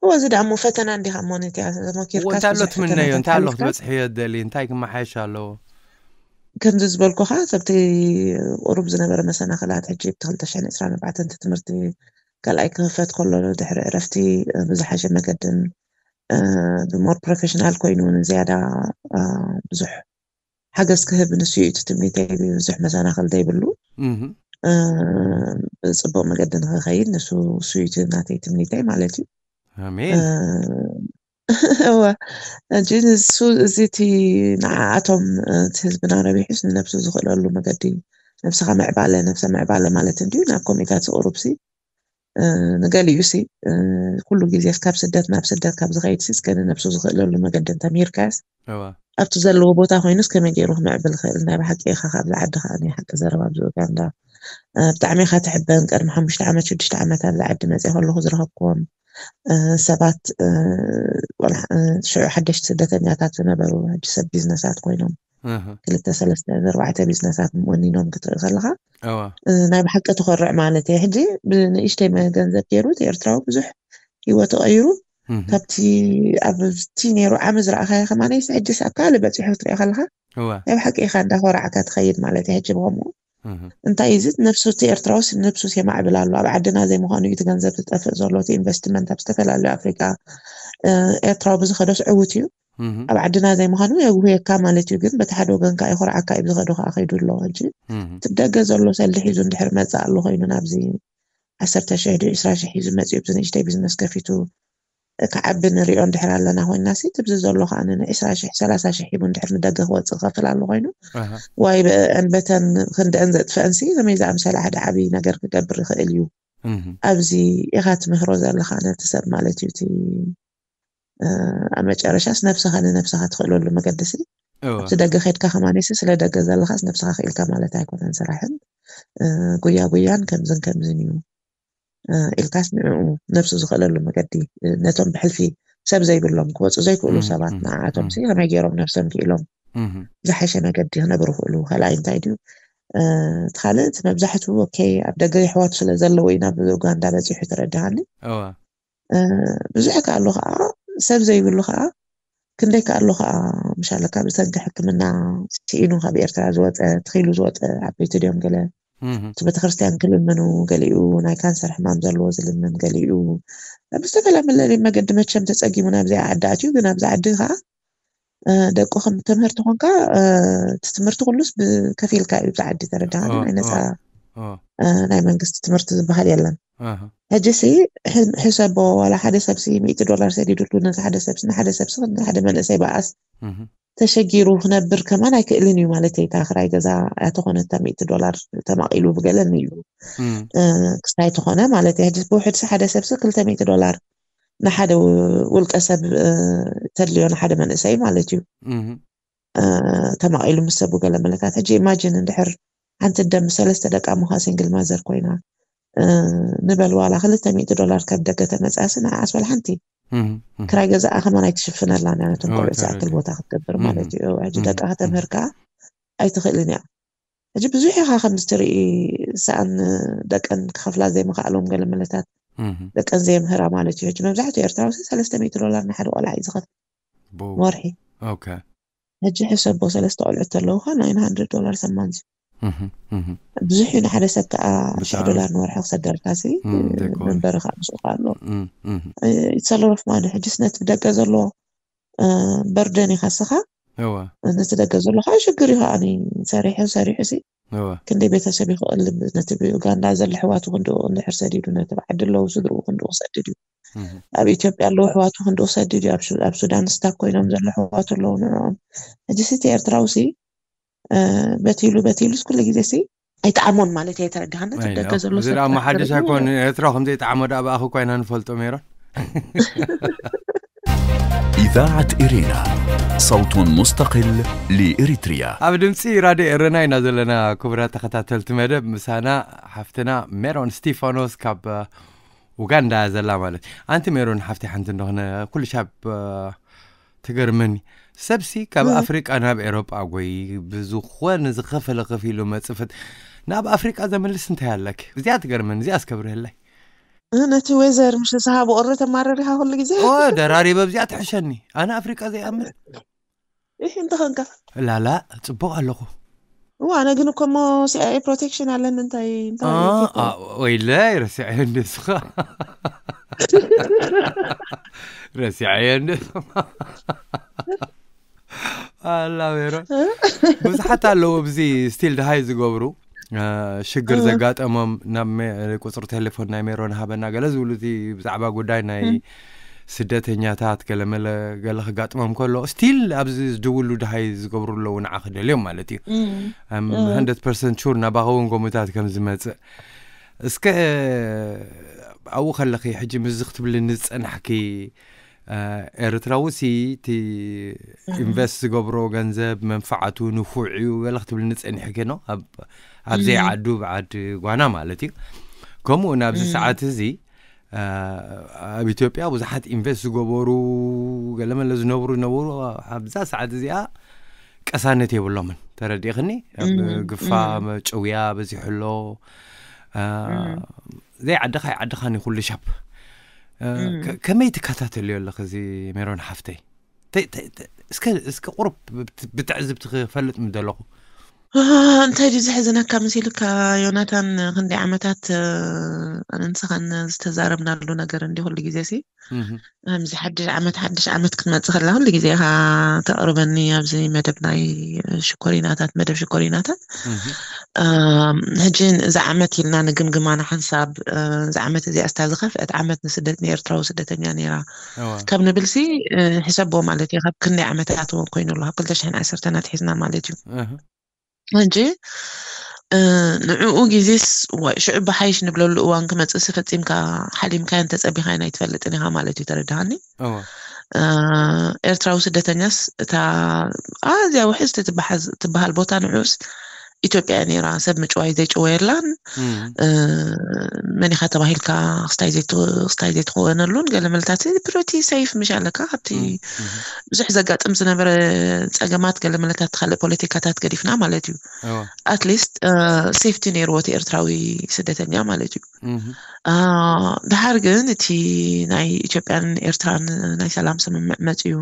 እዎ እዚ ደኣ እሞ ፈተና እንዲኻ እሞ ነቲ እያ ተመኪርካ እንታይ ኣሎ ትምነዮ እንታይ ኣሎ ክትበፅሕዮ ደሊ እንታይ ክመሓየሽ ኣለዎ? ከምዚ ዝበልኩኻ ሰብቲ ቁሩብ ዝነበረ መሰናኽላት ሕጂ ብቲ ክልተ ሽሕን ዕስራን ኣርባዕተን ትምህርቲ ካልኣይ ክኽፈት ከሎ ድሕሪ ዕረፍቲ ብዝሓሸ መገድን ብሞር ፕሮፌሽናል ኮይኑ ንዝያዳ ብዙሕ ሓገዝ ክህብ ንሱ እዩ እቲ ትምኒተይ ብዙሕ መሰናኽል ዘይብሉ ብፅቡቅ መገዲ ንክኸይድ ንሱ እሱ እዩ እቲ ናተይ ትምኒተይ ማለት እዩ ኣሜን እወ ሕጂ ንሱ እዚ እቲ ንዓኣቶም እቲ ህዝብና ረቢሑስ ንነብሱ ዝኽእለሉ መገዲ ነብስኻ ምዕባለ ነብሰ ምዕባለ ማለት እንድዩ ናብ ኮሚታት ዝቅሩብሲ ንገሊኡ ሲ ኩሉ ግዜ ካብ ስደት ናብ ስደት ካብ ዝኸይድ ሲ እስከ ንነብሱ ዝኽእለሉ መገዲ እንተምሂርካስ ኣብቲ ዘለዎ ቦታ ኮይኑስ ከመይ ገይሩ ክምዕብል ይኽእል? ናይ ብሓቂ ኢኻ ካብዚ ዓዲ ከዓ ናይ ሓቂ ዘረባ ኣብዚ ኡጋንዳ ብጣዕሚ ኢኻ ትሕበን። ቀድሚ ሓሙሽተ ዓመት ሽዱሽተ ዓመት ኣብዚ ዓዲ መፅእ ከለኹ ዝረኸብክዎም ሰባት ሽዑ ሓደሽቲ ስደተኛታት ዝነበሩ ሕጂ ሰብ ቢዝነሳት ኮይኖም ክልተ ሰለስተ ኣርባዕተ ቢዝነሳት ወኒኖም ክትርኢ ከለኻ ናይ ብሓቂ ትኾርዕ ማለት እየ። ሕጂ ብንእሽተይ ገንዘብ ገይሩ እቲ ኤርትራዊ ብዙሕ ሂወቱ ቀይሩ ካብቲ ኣብቲ ነይሩ ዓሚ ዝረኣኻዮ ከማነይስ ሕጂስ ኣብ ካልእ በፂሑ ክትሪኦ ከለኻ ናይ ብሓቂ ኢኻ እንዳኾራዕካ ትኸይድ ማለት እየ። ሕጂ ብኸምኡ እንታይ እዩ እዚ ነብሱ እቲ ኤርትራውስ ነብሱስ የማዕብል ኣሎ። ኣብ ዓድና ዘይምዃኑ እዩ እቲ ገንዘብ ዝጠፍእ ዘሎ እቲ ኢንቨስትመንት ኣብ ዝተፈላለዩ ኣፍሪቃ ኤርትራዊ ብዝኸዶስ ዕውት እዩ። ኣብ ዓድና ዘይምዃኑ የጉህየካ ማለት እዩ። ግን በቲ ሓደ ወገን ከዓ ይኾርዓካ እዩ ብዝኸዶ ከዓ ከይዱ ኣሎ። ሕጂ እቲ ብደገ ዘሎ ሰልዲ ሒዙ እንድሕር መፅእ ኣሎ ኮይኑ ናብዚ ዓሰርተ ሽሕ ድዩ ዕስራ ሽሕ ሒዙ መፅኡ ብዚ ንእሽተይ ቢዝነስ ከፊቱ ክዓቢ ንሪኦ እንድሕር ኣለና ኮይንና ሲ ትብዚ ዘሎ ከዓ ንዕስራ ሽሕ ሰላሳ ሽሕ ሂቡ እንድሕር ንደገ ክወፅእ ክኸፍል ኣሎ ኮይኑ ዋይ ብአን በተን ክንደአን ዘጥፈአን ሲ ከመይ ዝኣምሰለ ሓደ ዓብዪ ነገር ክገብር ይኽእል እዩ። ኣብዚ ኢኻ ትምህሮ ዘለኻ ነቲ ሰብ ማለት እዩ እቲ ኣብ መጨረሻስ ነብስኻ ንነብስኻ ትኽእለሉ መገዲ ሲ ኣብቲ ደገ ከድካ ከማኔሲ ስለ ደገ ዘለኻስ ነብስኻ ክኢልካ ማለት ኣይኮነን። ስራሕን ጉያ ጉያን ከምዝን ከምዝን እዩ ኢልካስ ንዕኡ ነብሱ ዝኽእለሉ መገዲ ነቶም ብሕልፊ ሰብ ዘይብሎም ክወፁ ዘይክእሉ ሰባት ንዓኣቶም ሲ ከመይ ገይሮም ነብሶም ክኢሎም ዝሓሸ መገዲ ክነብሩ ክእሉ ካልኣይ እንታይ ድዩ እቲ ካልእ እቲ መብዛሕትኡ ኦኬ ኣብ ደገ የሕዋቱ ስለ ዘለዉ ኢና ብኡጋንዳ በፂሑ ተረድሃኒ ብዙሕ ከኣሉ ከዓ ሰብ ዘይብሉ ከዓ ክንደይ ከኣሉ ከዓ ምሻለ ካብ ዝተንከ ሕክምና ስኢኑ ካብ ኤርትራ ዝወፀ ትኽኢሉ ዝወፀ ዓበይቲ ድዮም ገለ እቲ ቤተክርስትያን ክልምኑ ገሊኡ ናይ ካንሰር ሕማም ዘለዎ ዝልምን ገሊኡ ብዝተፈላለየ መገዲ መቸም ተፀጊሙ ናብዚኣ ዓዲ ኣትዩ ግን ኣብዚ ዓዲ ከዓ ደቁ ከም ትምህርቲ ኮንካ እቲ ትምህርቲ ኩሉስ ብከፊልካ እዩ ብዚ ዓዲ ተረዳሃኒ ናይ ነፃ ናይ መንግስቲ ትምህርቲ ዝበሃል የለን ሕጂ ሲ ሕሰቦ ዋላ ሓደ ሰብ ሲ ሚእቲ ዶላር ሰዲዱሉ ነቲ ሓደ ሰብ ንሓደ ሰብ ሲ ንሓደ መንእሰይ በኣስ ተሸጊሩ ክነብር ከማን ኣይክእልን እዩ ማለት እታ ክራይ ገዛ ያተኾነ እታ ሚእቲ ዶላር ተማቒሉ ብገለን እዩ ክስታይ ተኾነ ማለት እዩ ሕጂ ብውሕድ ሲ ሓደ ሰብ ሲ ክልተ ሚእቲ ዶላር ንሓደ ውልቀ ሰብ ተድልዮ ንሓደ መንእሰይ ማለት እዩ ተማቒሉ ምስ ሰቡ ገለ መለታት ሕጂ ኢማጂን እንድሕር ሓንቲ ደም ሰለስተ ደቂ ኣሙኻ ሲንግል ማዘር ኮይና ንበል ዋላ ክልተ ሚእቲ ዶላር ካብ ደገ ተመፅኣሲ ንዓኣስ ዋላ ሓንቲ ክራይ ገዛኣ ከማን ኣይትሽፍነላ ነቶም ቆልዑ ዝኣክል ቦታ ክትገብር ማለት እዩ ሕጂ ደቃ ከተምህር ከዓ ኣይትኽእልን እያ ሕጂ ብዙሕ ኢኻ ከምዚ ትርኢ ሰኣን ደቀን ክኸፍላ ዘይምኽኣሎም ገለ መለታት ደቀን ዘየምህራ ማለት እዩ ሕጂ መብዛሕትኡ ኤርትራዊ ሰለስተ ሚእቲ ዶላር ንሓደ ቆልዓ እዩ ዝኸፍል ንወርሒ ሕጂ ሕሰቦ ሰለስተ ቆልዑት ተለውካ ናይን ሃንድረድ ዶላር ሰማንት እዩ ብዙሕ እዩ ንሓደ ሰብ ከዓ ሽሕ ዶላር ንወርሒ ክሰደልካ ሲ መንበሪ ከዓ ምስኡ ኣሎ ይተለረፍ ማለት ሕጂስ ነቲ ብደገ ዘሎ በርደን ኢኻ ስኻ ነቲ ደገ ዘሎ ከዓ ሽግር እዩ ከዓ ሰሪሑ ሰሪሑ ሲ ክንደይ ቤተሰብ ይኽእል ነቲ ብኡጋንዳ ዘሎ ኣሕዋቱ ክንድኡ እንድሕር ሰዲዱ ነቲ ብዓዲ ኣለዉ ስድርኡ ክንድኡ ክሰድድ እዩ ኣብ ኢትዮጵያ ኣለዉ ኣሕዋቱ ክንድኡ ክሰድድ እዩ ኣብ ሱዳን ስታክ ኮይኖም ዘሎ ኣሕዋቱ ኣለዉ ንዕኦም ሕጂ ሲ እቲ ኤርትራዊ ሲ በቲሉ በቲሉስ ኩሉ ግዜ ሲ ኣይጠዓሞን ማለት እየ ተረዳሃና ደገ ዘሎ እዚ ደኣ መሓደሽ ኣይኮን ኤርትራ ከም ዘይጠዓሞ ደኣ ብኣኺ እኳ ኢና ንፈልጦ ሜሮን إذاعة إرينا صوت مستقل لإريتريا ኣብ ድምፂ ራድዮ ኤረና ኢና ዘለና ክቡራት ተኸታተልቲ መደብ ምሳና ሓፍትና ሜሮን ስቲፋኖስ ካብ ኡጋንዳ ዘላ ማለት ኣንቲ ሜሮን ሓፍቲ ሓንቲ እንደኾነ ኩሉ ሻብ ትገርመኒ ሰብሲ ካብ ኣፍሪቃ ናብ ኤሮጳ ጎይ ብዝኾነ ዝኸፈለ ከፊሉ መፅፍት ናብ ኣፍሪቃ ዘመልስ እንታይ ኣለክ እዚኣ ትገርመኒ እዚኣ እስከብርህለይ ነቲ ወይዘር ምሽ ዝሃብ ቁሪ ተማረር ኢኻ ኩሉ ግዜ ደራሪበ ኣብዚኣ ትሕሸኒ ኣነ ኣፍሪቃ ዘይኣምን ይሕ እንተኸንካ ላላ ፅቡቅ ኣለኹ እዋ ኣነ ግን እኮ ሞ ሲኣይኤ ፕሮቴክሽን ኣለኒ እንታይ እንታይ ወይለይ ረሲዐዮ እንድስኻ ረሲዐዮ እንድስኻ ኣላ ሜሮ ብዙሓት ኣለዉ ኣብዚ ስቲል ድሃይ ዝገብሩ ሽግር ዘጋጠሞም ናብ ቁፅሪ ቴሌፎን ናይ ሜሮን ሃበና ገለ ዝብሉ እቲ ብዛዕባ ጉዳይ ናይ ስደተኛታት ገለመለ ገለ ክጋጥሞም ከሎ ስቲል ኣብዚ ዝድውሉ ድሃይ ዝገብሩ ኣለዉ ንዓ ክደልዮም ማለት እዩ ሃንድረድ ፐርሰንት ሹር ናባኸ እውን ጎምታት ከም ዝመፅእ እስከ ኣብኡ ከለኺ ሕጂ ምስዚ ክትብልኒ ዝጸናሕኪ፣ እ፣ ኤርትራዊ ሲ እቲ ኢንቨስት ዝገብሮ ገንዘብ መንፈዓቱ ንፉዕ እዩ ገለ ክትብልኒ ጸኒሕኪ ኖ? ኣብ፣ ኣብ ዘይዓዱ ብዓድ ጓና ማለት እዩ። ከምኡ እውን ኣብዚ ሰዓት እዚ፣ እ፣ ኣብ ኢትዮጵያ ብዙሓት ኢንቨስት ዝገበሩ ገለመለ ዝነብሩ ዝነበሩ ኣብዛ ሰዓት እዚኣ ቀሳነት የብሎምን። ተረዲእኽኒ? ኣብ ግፋ ጭውያ በዚሑ ኣሎ። እ፣ ዘይዓድኻ ይዓድኻን እዩ ኩሉ ሻብ። እ፣ ከ-፣ ከመይ ትከታተልዮ ኣለኺ እዚ ሜሮን ሓፍተይ? ተ-፣ ተ-፣ ተ-፣ እስከ፣ እስከ ቁሩብ ብት-፣ ብትዕዝብቲ ክፈልጥ ምደለኹ። እ፣ እንታይ ድዩ ዘሕዝነካ መሲሉካ ዮናታን፣ ክንደይ ዓመታት፣ እ፣ ኣነ ንስኻን ዝተዛረብናሉ ነገር እንዲ ኩሉ ግዜ ሲ፣ እህ። ከምዚ ሓድሽ ዓመት፣ ሓድሽ ዓመት ክትመጽእ ከላ ኩሉ ግዜ ኢኻ ተቕርበኒ ኣብዚ መደብ ናይ ሽኮሪናታት፣ መደብ ሽኮሪናታት። እህ። እም፣ ሕጂ እዚ ዓመት ኢልና ንግምግማ ንሓንሳብ፣ እ፣ እዚ ዓመት እዚኣ ስታ ዝኸፍአት ዓመት ንስደት ንኤርትራዊ ስደተኛ ነይራ እዋ። ካብ ንብልሲ፣ እ፣ ሕሰቦ ማለት እዩ። ካብ ክንደይ ዓመታት እውን ኮይኑ ኣሎ፣ ካብ ክልተ ሽሕን ዓሰርተን ኣትሒዝና ማለት እዩ። እህ። ሕጂ፣ እ፣ ንዕኡ ግዜስ፣ ዋይ፣ ሽዑ ብሓይሽ ንብለሉ እዋን ክመጽእሲ ፈጺምካ ሓሊምካዮን ተጸቢኻዮን ኣይትፈልጥን ኢኻ ማለት እዩ፣ ተረድሃኒ? እዋ። እ፣ ኤርትራዊ ስደተኛስ እታ ኣዝያ ውሕዝቲ ትበሓዝ-፣ ትበሃል ቦታ ንዕኡስ ኢትዮጵያ እያ ነይራ። ሰብ ምጭዋይ ዘይጭወየላን፣ እም። እ፣ መን ኢኻ ተባሂልካ ክስታይ ዘይት-፣ ክስታይ ዘይትኽወነሉን ገለ መልታት ፕሪቲ ሰይፍ ምሽ ኣለካ። ካብቲ እም፣ እም። ብዙሕ ዘጋጥም ዝነበረ ጸገማት ገለ መልታት ካልእ ፖለቲካታት ገዲፍና ማለት እዩ። እዋ። ኣትሊስት፣ እ፣ ሴፍቲ ነይርዎ እቲ ኤርትራዊ ስደተኛ ማለት እዩ። እህ። አ፣ ድሓር ግን እቲ ናይ ኢትዮጵያን ኤርትራን ናይ ሰላም ስምምዕ መጽዩ።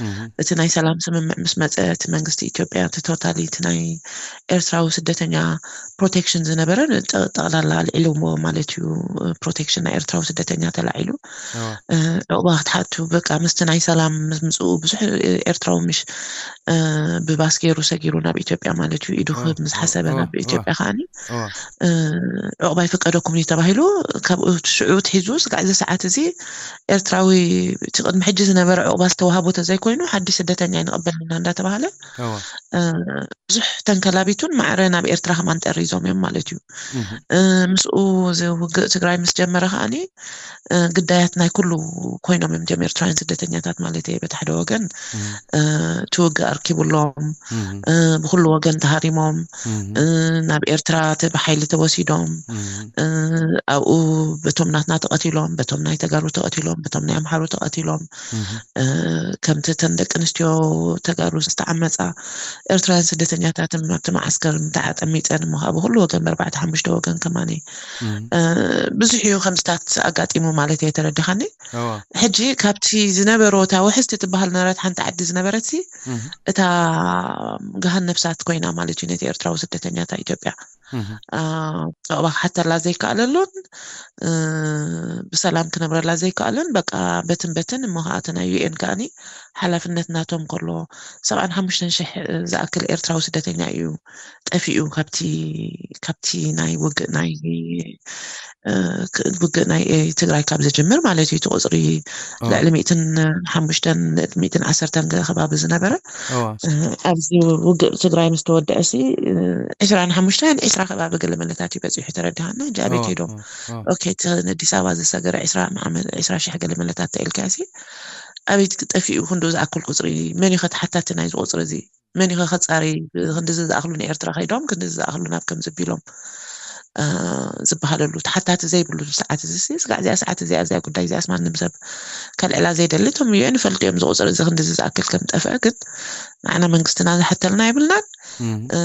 እህ። እቲ ናይ ሰላም ስምምዕ ምስ መጸ፣ እቲ መንግስቲ ኢትዮጵያ፣ እቲ ቶታሊ እቲ ናይ ኤርትራዊ ስደተኛ ፕሮቴክሽን ዝነበረ ጠ-፣ ጠቕላላ ኣልዒልዎ ማለት እዩ። ፕሮቴክሽን ናይ ኤርትራዊ ስደተኛ ተላዒሉ። እዋ። እ፣ ዕቑባ ክትሓቱ፣ በቃ፣ ምስቲ ናይ ሰላም ምስ ምጽኡ ብዙሕ ኤርትራዊ ምሽ፣ እ፣ ብባስ ገይሩ ሰጊሩ ናብ ኢትዮጵያ ማለት እዩ። ኢዱ እዋ፣ ክህብ ምስ እዋ፣ ሓሰበ እዋ፣ ናብ እዋ። ኢትዮጵያ ከኣኒ፣ እዋ። እ፣ ዕቑባ ይፍቀደኩም እዩ ተባሂሉ። ካብኡ ሽዑ ትሒዙ ስጋዕ እዚ ሰዓት እዚ ኤርትራዊ እቲ ቅድሚ ሕጂ ዝነበረ ዕቑባ ዝተዋህቦ ተዘይኮይኑ ሓድሽ ስደተኛ ኣይንቕበልን ኢና እንዳተባሃለ፣ እዋ። እ፣ ብዙሕ ተንከላቢቱን ማዕረ ናብ ኤርትራ ከማን ጠሪዞም እዮም ማለት እዩ። እህ። እ፣ ምስኡ እዚ ውግእ ትግራይ ምስ ጀመረ ከኣኒ፣ እ፣ ግዳያት ናይ ኩሉ ኮይኖም እዮም እዚኦም ኤርትራውያን ስደተኛታት ማለት እየ። በቲ ሓደ ወገን፣ እህ። እ፣ እቲ ውግእ ኣርኪቡሎም፣ እህ። እ፣ ብኩሉ ወገን ተሃሪሞም፣ እህ። እ፣ ናብ ኤርትራ ተ-፣ ብሓይሊ ተወሲዶም፣ እህ። እ፣ ኣብኡ በቶም ናትና ተቐቲሎም፣ በቶም ናይ ተጋሩ ተቐቲሎም፣ በቶም ናይ ኣምሓሩ ተቐቲሎም፣ እህ። እ፣ ከምቲ እተን ደቂ ኣንስትዮ ተጋሩ ዝተዓመጻ ኤርትራውያን ስደተኛታትን ኣብቲ መዓስከር ተዓጠሚጸን እሞ፣ ካብ ኩሉ ወገን ብኣርባዕተ ሓሙሽተ ወገን ከማኒ፣ እም። እ፣ ብዙሕ እዩ ከምስታት ኣጋጢሙ ማለት እየ፣ ተረዲኻኒ? እዋ። ሕጂ ካብቲ ዝነበሮ እታ ውሕስቲ ትበሃል ነበረት ሓንቲ ዓዲ ዝነበረትሲ፣ እም። እታ ገሃን ነፍሳት ኮይና ማለት እዩ ነቲ ኤርትራዊ ስደተኛታት ኢትዮጵያ። እም። አ፣ ዕቑባ ክሓተላ ዘይከኣለሉን፣ እ፣ ብሰላም ክነብረላ ዘይከኣለን፣ በቃ በትን በትን እሞ ኸኣ እቲ ናይ ዩ ኤን ከኣኒ ሓላፍነት ናቶም ከሎ፣ ሰብዓን ሓሙሽተን ሽሕ ዝኣክል ኤርትራዊ ስደተኛ እዩ ጠፊኡ ካብቲ፣ ካብቲ ናይ ውግእ ናይ፣ እ፣ ክ-፣ ውግእ ናይ ትግራይ ካብ ዝጅምር ማለት እዩ። እቲ ቁጽሪ እዋ። ልዕሊ ሚእትን ሓሙሽተን፣ ልዕሊ ሚእትን ዓሰርተን ገ-፣ ከባቢ ዝነበረ፣ እዋ። እ፣ ኣብዚ ውግእ ትግራይ ምስ ተወደአሲ፣ እ፣ ዕስራን ሓሙሽተን፣ ዕስራ ከባቢ ገለ መለታት እዩ በጺሑ፣ ተረዲኻና። ሕጂ ኣበይ እዋ፣ ከይዶም? እዋ፣ እዋ። ኦኬ፣ እቲ ንኣዲስ ኣበባ ዝሰገረ ዕስራ ዓመት፣ ዕስራ ሽሕ ገለ መለታት ተኢልካሲ፣ ኣበይ ጠፊኡ ክንዱ ዝኣክል ቁጽሪ? መን እዩ ተሓታቲ ናይዚ ቁጽሪ እዚ? መን እዩ ከጻሪ? ክንድዚ ዝኣኽሉ ንኤርትራ ከይዶም፣ ክንድዚ ዝኣኽሉ ናብ ከም ዝቢሎም፣ እ፣ ዝበሃለሉ ተሓታቲ ዘይብሉ ሰዓት እዚ ሲ፣ ስጋዕ እዚኣ ሰዓት እዚኣ፣ እዚኣ ጉዳይ እዚኣስ ማንም ሰብ ከልዕላ ዘይደሊ። እቶም ዩ ኤን ይፈልጡ እዮም፣ እዚ ቁጽሪ እዚ ክንድዚ ዝኣክል ከም ጠፍአ፣ ግን ንዓና መንግስትና ዝሓተልና የብልናን። እም። እ፣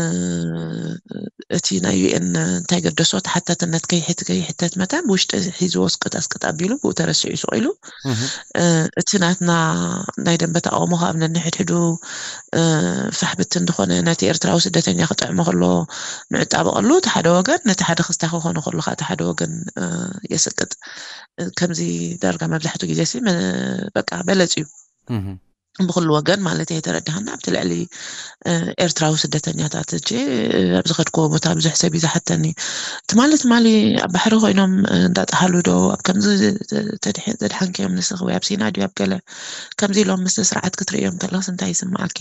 እቲ ናይ ዩ ኤን እንታይ ገደሶ፣ ተሓታትነት ከይሕት-፣ ከይሕተት መታን ብውሽጢ ሒዝዎ ስቅጥ ኣስቅጥ ኣቢሉ ብኡ ተረሲዑ ስቕ ኢሉ። እህ። እ፣ እቲ ናትና ናይ ደንበ ተቃውሞ ካብ ነንሕድሕዱ፣ እ፣ ፋሕ ብትን ዝኾነ ነቲ ኤርትራዊ ስደተኛ ክጥዕሞ ከሎ ንዕጣበቐሉ፣ እቲ ሓደ ወገን፣ ነቲ ሓደ ክስታ ክኾኖ ከሎ ከዓ እቲ ሓደ ወገን፣ እ፣ የስቅጥ። እ፣ ከምዚ ዳርጋ መብዛሕትኡ ግዜ ሲ፣ መ-፣ በቃ በለጽ እዩ። እህ። ብኹሉ ወገን ማለት እየ፣ ተረድሃና። ኣብቲ ልዕሊ፣ እ፣ ኤርትራዊ ስደተኛታት እጂ፣ እ፣ ኣብ ዝኸድክዎ ቦታ ብዙሕ ሰብ እዩ ዝሓተኒ። ትማሊ፣ ትማሊ ኣብ ባሕሪ ኮይኖም፣ እ፣ እንዳጠሃሉ ዶ፣ ኣብ ከምዚ ተ-፣ ተድሐ-፣ ተድሓንክዮም ንስኺ ወይ ኣብ ሲና ድዩ ኣብ ገለ፣ ከምዚ ኢሎም ምስቲ ስርዓት ክትርእዮም ከለኽስ እንታይ ይስምዓኪ?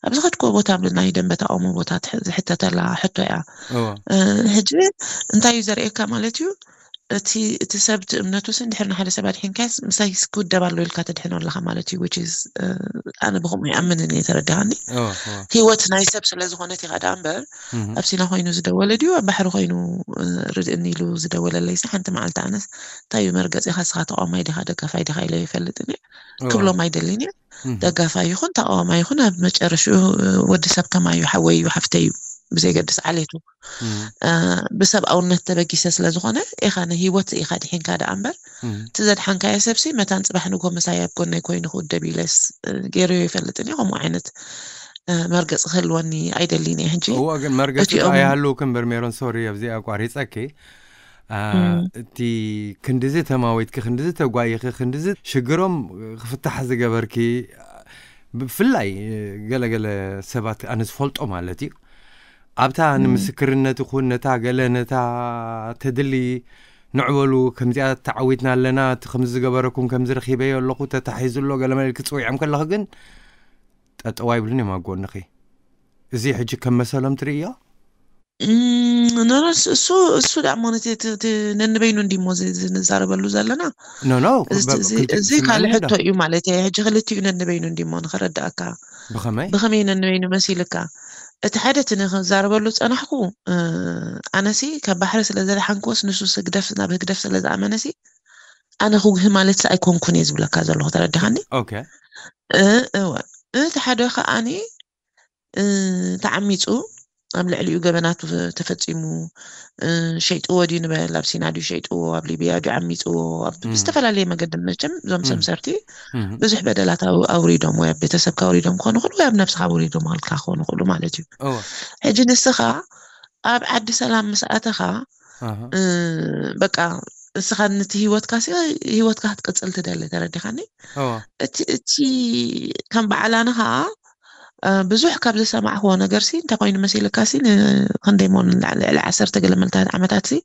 ኣብ ዝኸድክዎ ቦታ፣ ኣብ ናይ ደንበ ተቃውሞ ቦታ ትሕ-፣ ዝሕተተላ ሕቶ እያ። እዋ። እ፣ ሕጂ እንታይ እዩ ዘርእየካ ማለት እዩ? እቲ እቲ ሰብ እቲ እምነቱ ስን ድሕሪ ንሓደ ሰብ ኣድሒንካስ ምሳይ ክውደብ ኣሎ ኢልካ ተድሕኖ ኣለኻ ማለት እዩ። Which is ኣነ ብኸምኡ ይኣምንን እየ። ተረዳኻኒ? ህይወት ናይ ሰብ ስለ ዝኾነት ኢኻ ደኣ እምበር ኣብ ሲና ኮይኑ ዝደወለ ድዩ ኣብ ባሕሪ ኮይኑ ርድእኒ ኢሉ ዝደወለለይሲ ሓንቲ መዓልቲ ኣነስ እንታይ እዩ መርገፂኻ ስኻ ተቃዋማይ ዲኻ ደጋፋይ ዲኻ ኢለ ይፈልጥን እየ ክብሎም ኣይደልን እየ። ደጋፋይ ይኹን ተቃዋማይ ይኹን ኣብ መጨረሽኡ ወዲ ሰብ ከማዩ ሓወይ እዩ ሓፍተይ እዩ ብዘይገድስ ዓሌቱ ብሰብኣውነት ተበጊሰ ስለ ዝኾነ ኢኻ ንህይወት ኢኻ ድሒንካ ደኣ እምበር እቲ ዘድሓንካዮ ሰብሲ መታን ፅባሕ ንጎ ምሳይ ኣብ ጎነይ ኮይኑ ክውደብ ኢለስ ገይረዮ ይፈልጥን እየ። ከምኡ ዓይነት መርገፂ ክህልወኒ ኣይደልን እየ። ሕጂ እዎ ግን መርገፂ እቲኦም ኣይሃልውክን በርሜሮን ሶሪ ኣብዚ ኣቋሪፀኪ እቲ ክንድዚ ተማዊትኪ ክንድዚ ተጓይኺ ክንድዚ ሽግሮም ክፍታሕ ዝገበርኪ ብፍላይ ገለገለ ሰባት ኣነ ዝፈልጦ ማለት እዩ ኣብታ ንምስክርነት ይኹን ነታ ገለ ነታ ተድሊ ንዕበሉ ከምዚኣ ተዓዊትና ኣለና እቲ ከምዚ ዝገበረኩም ከምዚ ረኺበዮ ኣለኹ ተታሒዙ ኣሎ ገለ መለ ክፅውዖም ከለኹ ግን ጠጠዋ ይብሉን እዮም ኣጎንኺ እዚ ሕጂ ከም መሰሎም ትርእዮ ኖኖ እሱ እሱ ደኣ ሞ ነቲ ነንበይኑ እንዲሞ ንዛረበሉ ዘለና ኖኖ እዚ ካልእ ሕቶ እዩ ማለት እዩ። ሕጂ ክልቲኡ ነንበይኑ እንዲሞ ንኸረዳእካ ብኸመይ ብኸመይ ነንበይኑ መሲልካ እቲ ሓደ እቲ ንክዛረበሉ ዝፀናሕኩ ኣነሲ ካብ ባሕሪ ስለ ዘድሓንክዎስ ንሱ ስግደፍ ናብ ህግደፍ ስለ ዝኣመነሲ ኣነ ክጉሂ ማለት ኣይኮንኩን እየ ዝብለካ ዘለኹ። ተረዲኻኒ? ኦኬ እወ እቲ ሓደ ከዓኒ ተዓሚፁ ኣብ ልዕሊኡ ገበናቱ ተፈፂሙ ሸይጥዎ ድዩ ንበል ኣብ ሲና ድዩ ሸይጥዎ ኣብ ሊብያ ድዩ ዓሚፅዎ ኣብ ዝተፈላለየ መገዲ መቸም እዞም ሰምሰርቲ ብዙሕ በደላት ኣውሪዶም ወይ ኣብ ቤተሰብካ ኣውሪዶም ክኾኑ ክእሉ ወይ ኣብ ነብስካ ኣውሪዶም ኣልካ ክኾኑ ክእሉ ማለት እዩ። ሕጂ ንስኻ ኣብ ዓዲ ሰላም ምስ ኣተኻ በቃ እስኻ ነቲ ህይወትካ ሲ ህይወትካ ክትቅፅል ትደሊ። ተረዲኻኒ? እቲ እቲ ከም በዓላኒ ከዓ ብዙሕ ካብ ዝሰማዕክዎ ነገር ሲ እንታይ ኮይኑ መሲልካ ሲ ንክንደይ ሞ ልዕሊ ዓሰርተ ገለ መልታት ዓመታት ሲ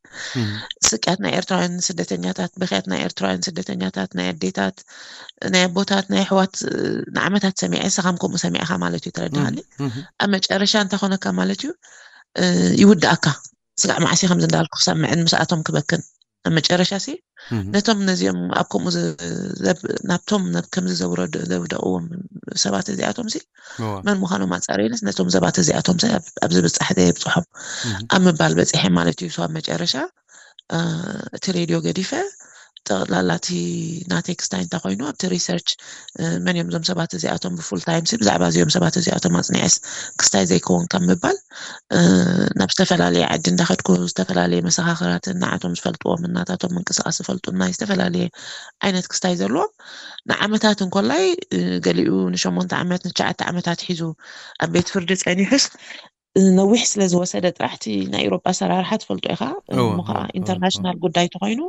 ስቅያት ናይ ኤርትራውያን ስደተኛታት ብክያት ናይ ኤርትራውያን ስደተኛታት ናይ ኣዴታት ናይ ኣቦታት ናይ ኣሕዋት ንዓመታት ሰሚዐ ስኻም ከምኡ ሰሚዕካ ማለት እዩ። ተረድሃኒ? ኣብ መጨረሻ እንታይ ኮነካ ማለት እዩ ይውድኣካ ስጋዕ ማዕሲ ከምዚ እንዳልኩ ክሰምዕን ምስኣቶም ክበክን ኣብ መጨረሻ ሲ ነቶም ነዚኦም ኣብ ከምኡ ናብቶም ከምዚ ዘውደቅዎም ሰባት እዚኣቶም ሲ መን ምዃኖም ኣፃረየንስ ነቶም ሰባት እዚኣቶም ኣብ ዝብፃሕ ዘየብፅሖም ኣብ ምባል በፂሐ ማለት እዩ። ኣብ መጨረሻ እቲ ሬድዮ ገዲፈ ጠቕላላ እቲ ናተይ ክስታይ እንታይ ኮይኑ ኣብቲ ሪሰርች መን እዮም እዞም ሰባት እዚኣቶም ብፉል ታይም ሲ ብዛዕባ እዚኦም ሰባት እዚኣቶም ኣፅኒዐስ ክስታይ ዘይከውን ካብ ምባል ናብ ዝተፈላለየ ዓዲ እንዳኸድኩ ዝተፈላለየ መሰኻኽራትን ንዓቶም ዝፈልጥዎም እናታቶም ምንቅስቃስ ዝፈልጡ ናይ ዝተፈላለየ ዓይነት ክስታይ ዘለዎም ንዓመታት እንኮላይ ገሊኡ ንሸሞንተ ዓመት ንትሽዓተ ዓመታት ሒዙ ኣብ ቤት ፍርዲ ፀኒሑስ ነዊሕ ስለ ዝወሰደ ጥራሕ እቲ ናይ ኤሮጳ ኣሰራርሓ ትፈልጦ ኢኻ እሞ ከዓ ኢንተርናሽናል ጉዳይ ተኮይኑ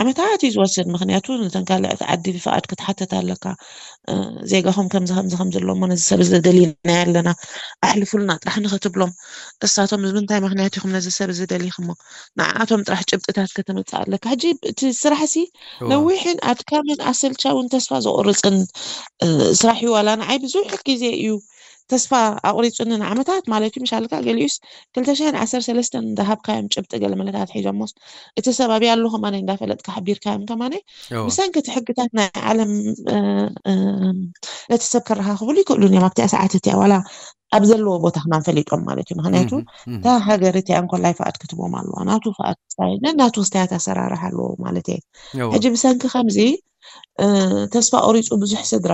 ዓመታት እዩ ዝወስድ። ምክንያቱ ነተን ካልኦት ዓዲ ፍቃድ ክትሓተት ኣለካ። ዜጋኹም ከምዚ ከምዚ ከምዚ ኣሎ እሞ ነዚ ሰብ እዚ ደሊናዮ ኣለና ኣሕልፉልና ጥራሕ ንክትብሎም እሳቶም ብምንታይ ምክንያት ኢኹም ነዚ ሰብ እዚ ደሊኽሞ ንዓኣቶም ጥራሕ ጭብጥታት ከተመፅእ ኣለካ። ሕጂ እቲ ስራሕ ሲ ነዊሕን ኣድካምን ኣሰልቻውን ተስፋ ዘቁርፅን ስራሕ እዩ። ዋላ ንዓይ ብዙሕ ግዜ እዩ ተስፋ ኣቑሪጹኒ ንዓመታት ማለት እዩ። ምሻልካ ገሊኡስ ክልተ ሽሕን ዓሰርተ ሰለስተን ዝሃብካዮም ጭብጢ ገለ መለታት ሒዞሞስ እቲ ሰብ ኣብያ ኣሎ ከማነ እንዳፈለጥካ ሓቢርካዮም ከማነ ብሰንኪ እቲ ሕግታት ናይ ዓለም ነቲ ሰብ ከረኻኽብሉ ይክእሉን እዮም ኣብቲያ ሰዓት እቲያ ዋላ ኣብ ዘለዎ ቦታ ክማን ፈሊጦም ማለት እዩ። ምክንያቱ እታ ሃገር እቲያ እንኮላይ ፍቓድ ክትቦም ኣለዋ ናቱ ፍቓድ ክስታይ ነናቱ ክስታያት ኣሰራርሕ ኣለዎ ማለት እየ። ሕጂ ብሰንኪ ከምዚ ተስፋ ቆሪፁ ብዙሕ ስድራ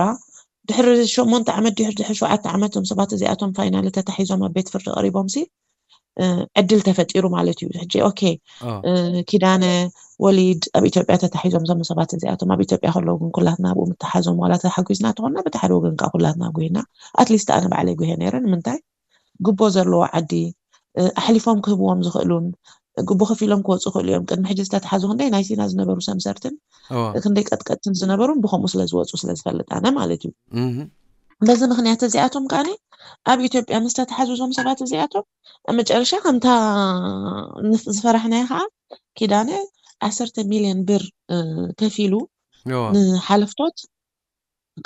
ድሕሪ ሸሞንተ ዓመት ድሕሪ ድሕሪ ሸውዓተ ዓመት እዞም ሰባት እዚኣቶም ፋይናሊ ተታሒዞም ኣብ ቤት ፍርዲ ቀሪቦም ሲ ዕድል ተፈጢሩ ማለት እዩ። ሕጂ ኦኬ ኪዳነ ወሊድ ኣብ ኢትዮጵያ ተታሒዞም እዞም ሰባት እዚኣቶም ኣብ ኢትዮጵያ ከለዉ ግን ኩላትና ኣብኡ ምተሓዞም ዋላ ተሓጒዝና ተኾንና በቲ ሓደ ወገን ከዓ ኩላትና ጉሂና ኣትሊስት ኣነ ባዕለይ ጉሄ ነይረ ንምንታይ ግቦ ዘለዎ ዓዲ ኣሕሊፎም ክህብዎም ዝኽእሉን ግቦ ከፊሎም ክወፁ ክእሉ እዮም። ቅድሚ ሕጂ ዝተተሓዙ ክንደይ ናይ ሲና ዝነበሩ ሰምሰርትን ክንደይ ቀጥቀጥትን ዝነበሩን ብከምኡ ስለ ዝወፁ ስለ ዝፈልጥ ኣነ ማለት እዩ። በዚ ምክንያት እዚኣቶም ከዓኒ ኣብ ኢትዮጵያ ምስ ተተሓዙ እዞም ሰባት እዚኣቶም ኣብ መጨረሻ ከምታ ዝፈራሕናዮ ከዓ ኪዳነ ዓሰርተ ሚልዮን ብር ከፊሉ ንሓለፍቶት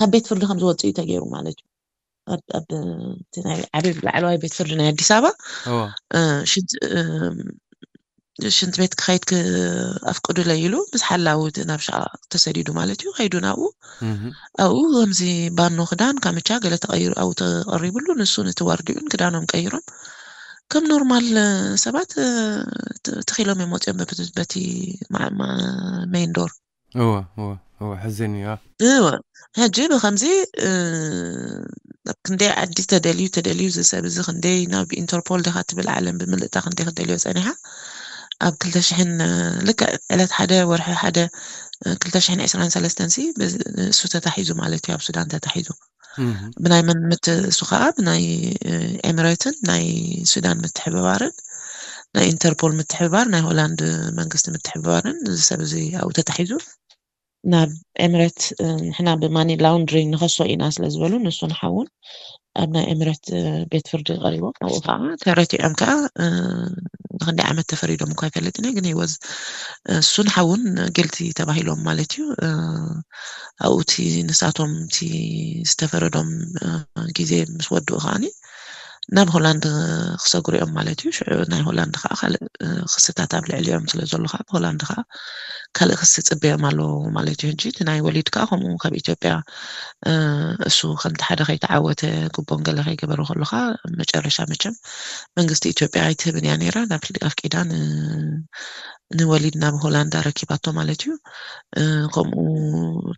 ካብ ቤት ፍርዲ ከም ዝወፅእ እዩ ተገይሩ ማለት እዩ። ኣብ እቲ ናይ ዓብይ ላዕለዋይ ቤት ፍርዲ ናይ ኣዲስ ኣበባ ሽንቲ ሽንቲ ቤት ክኸይድ ኣፍቅዱለይ ኢሉ ምስ ሓላዊ ናብ ሻ ተሰዲዱ ማለት እዩ። ከይዱ ናብኡ ኣብኡ ከምዚ ባኖ ክዳን ካምቻ ገለ ተቐይሩ ኣብኡ ተቐሪብሉ፣ ንሱን እቲ ዋርዲኡን ክዳኖም ቀይሮም ከም ኖርማል ሰባት ትኺሎም እዮም ወፂኦም በቲ ሜይን ዶር። እወ እወ እወ፣ ሕዝን እዩ። እወ። ሕጂ ብከምዚ ኣብ ክንደይ ዓዲ ተደልዩ ተደልዩ ዝሰብ እዚ ክንደይ ናብ ኢንተርፖል ዲኻ ትብል ዓለም ብምልእታ ክንደይ ክደልዮ ፀኒሓ። ኣብ ክልተ ሽሕን ልክዕ ዕለት ሓደ ወርሒ ሓደ ክልተ ሽሕን ዕስራን ሰለስተን ሲ እሱ ተታሒዙ ማለት እዩ፣ ኣብ ሱዳን ተታሒዙ። ብናይ መን ምት እሱ ከዓ ብናይ ኤምሬትን ናይ ሱዳን ምትሕብባርን ናይ ኢንተርፖል ምትሕብባር ናይ ሆላንድ መንግስቲ ምትሕብባርን እዚ ሰብ እዚ ኣብኡ ተታሒዙ ናብ ኤምሬት ንሕና ብማኒ ላውንድሪንግ ንኸሶ ኢና ስለ ዝበሉ ንሱ ንሓውን ኣብ ናይ ኤምሬት ቤት ፍርዲ ቀሪቦም ኣብኡ ከዓ ተረቲዖም ከዓ ንክንደይ ዓመት ተፈሪዶም እኳ ኣይፈልጥን እየ፣ ግን ይወዝ እሱን ሓውን ጊልቲ ተባሂሎም ማለት እዩ። ኣብኡ እቲ ንሳቶም እቲ ዝተፈረዶም ግዜ ምስ ወድኡ ከዓኒ ናብ ሆላንድ ክሰግሩ እዮም ማለት እዩ። ሽዑ ናይ ሆላንድ ከዓ ካልእ ክስታት ኣብ ልዕሊኦም ስለ ዘሎ ከዓ ብሆላንድ ከዓ ካልእ ክሲ ፅበዮም ኣለዉ ማለት እዩ። ሕጂ እቲ ናይ ወሊድ ከዓ ከምኡ ካብ ኢትዮጵያ እሱ ከምቲ ሓደ ከይተዓወተ ጉቦን ገለ ከይገበሩ ከለካ መጨረሻ መቸም መንግስቲ ኢትዮጵያ ኣይትህብን እያ ነይራ፣ ናብ ኣፍቂዳ ንወሊድ ናብ ሆላንዳ ረኪባቶ ማለት እዩ። ከምኡ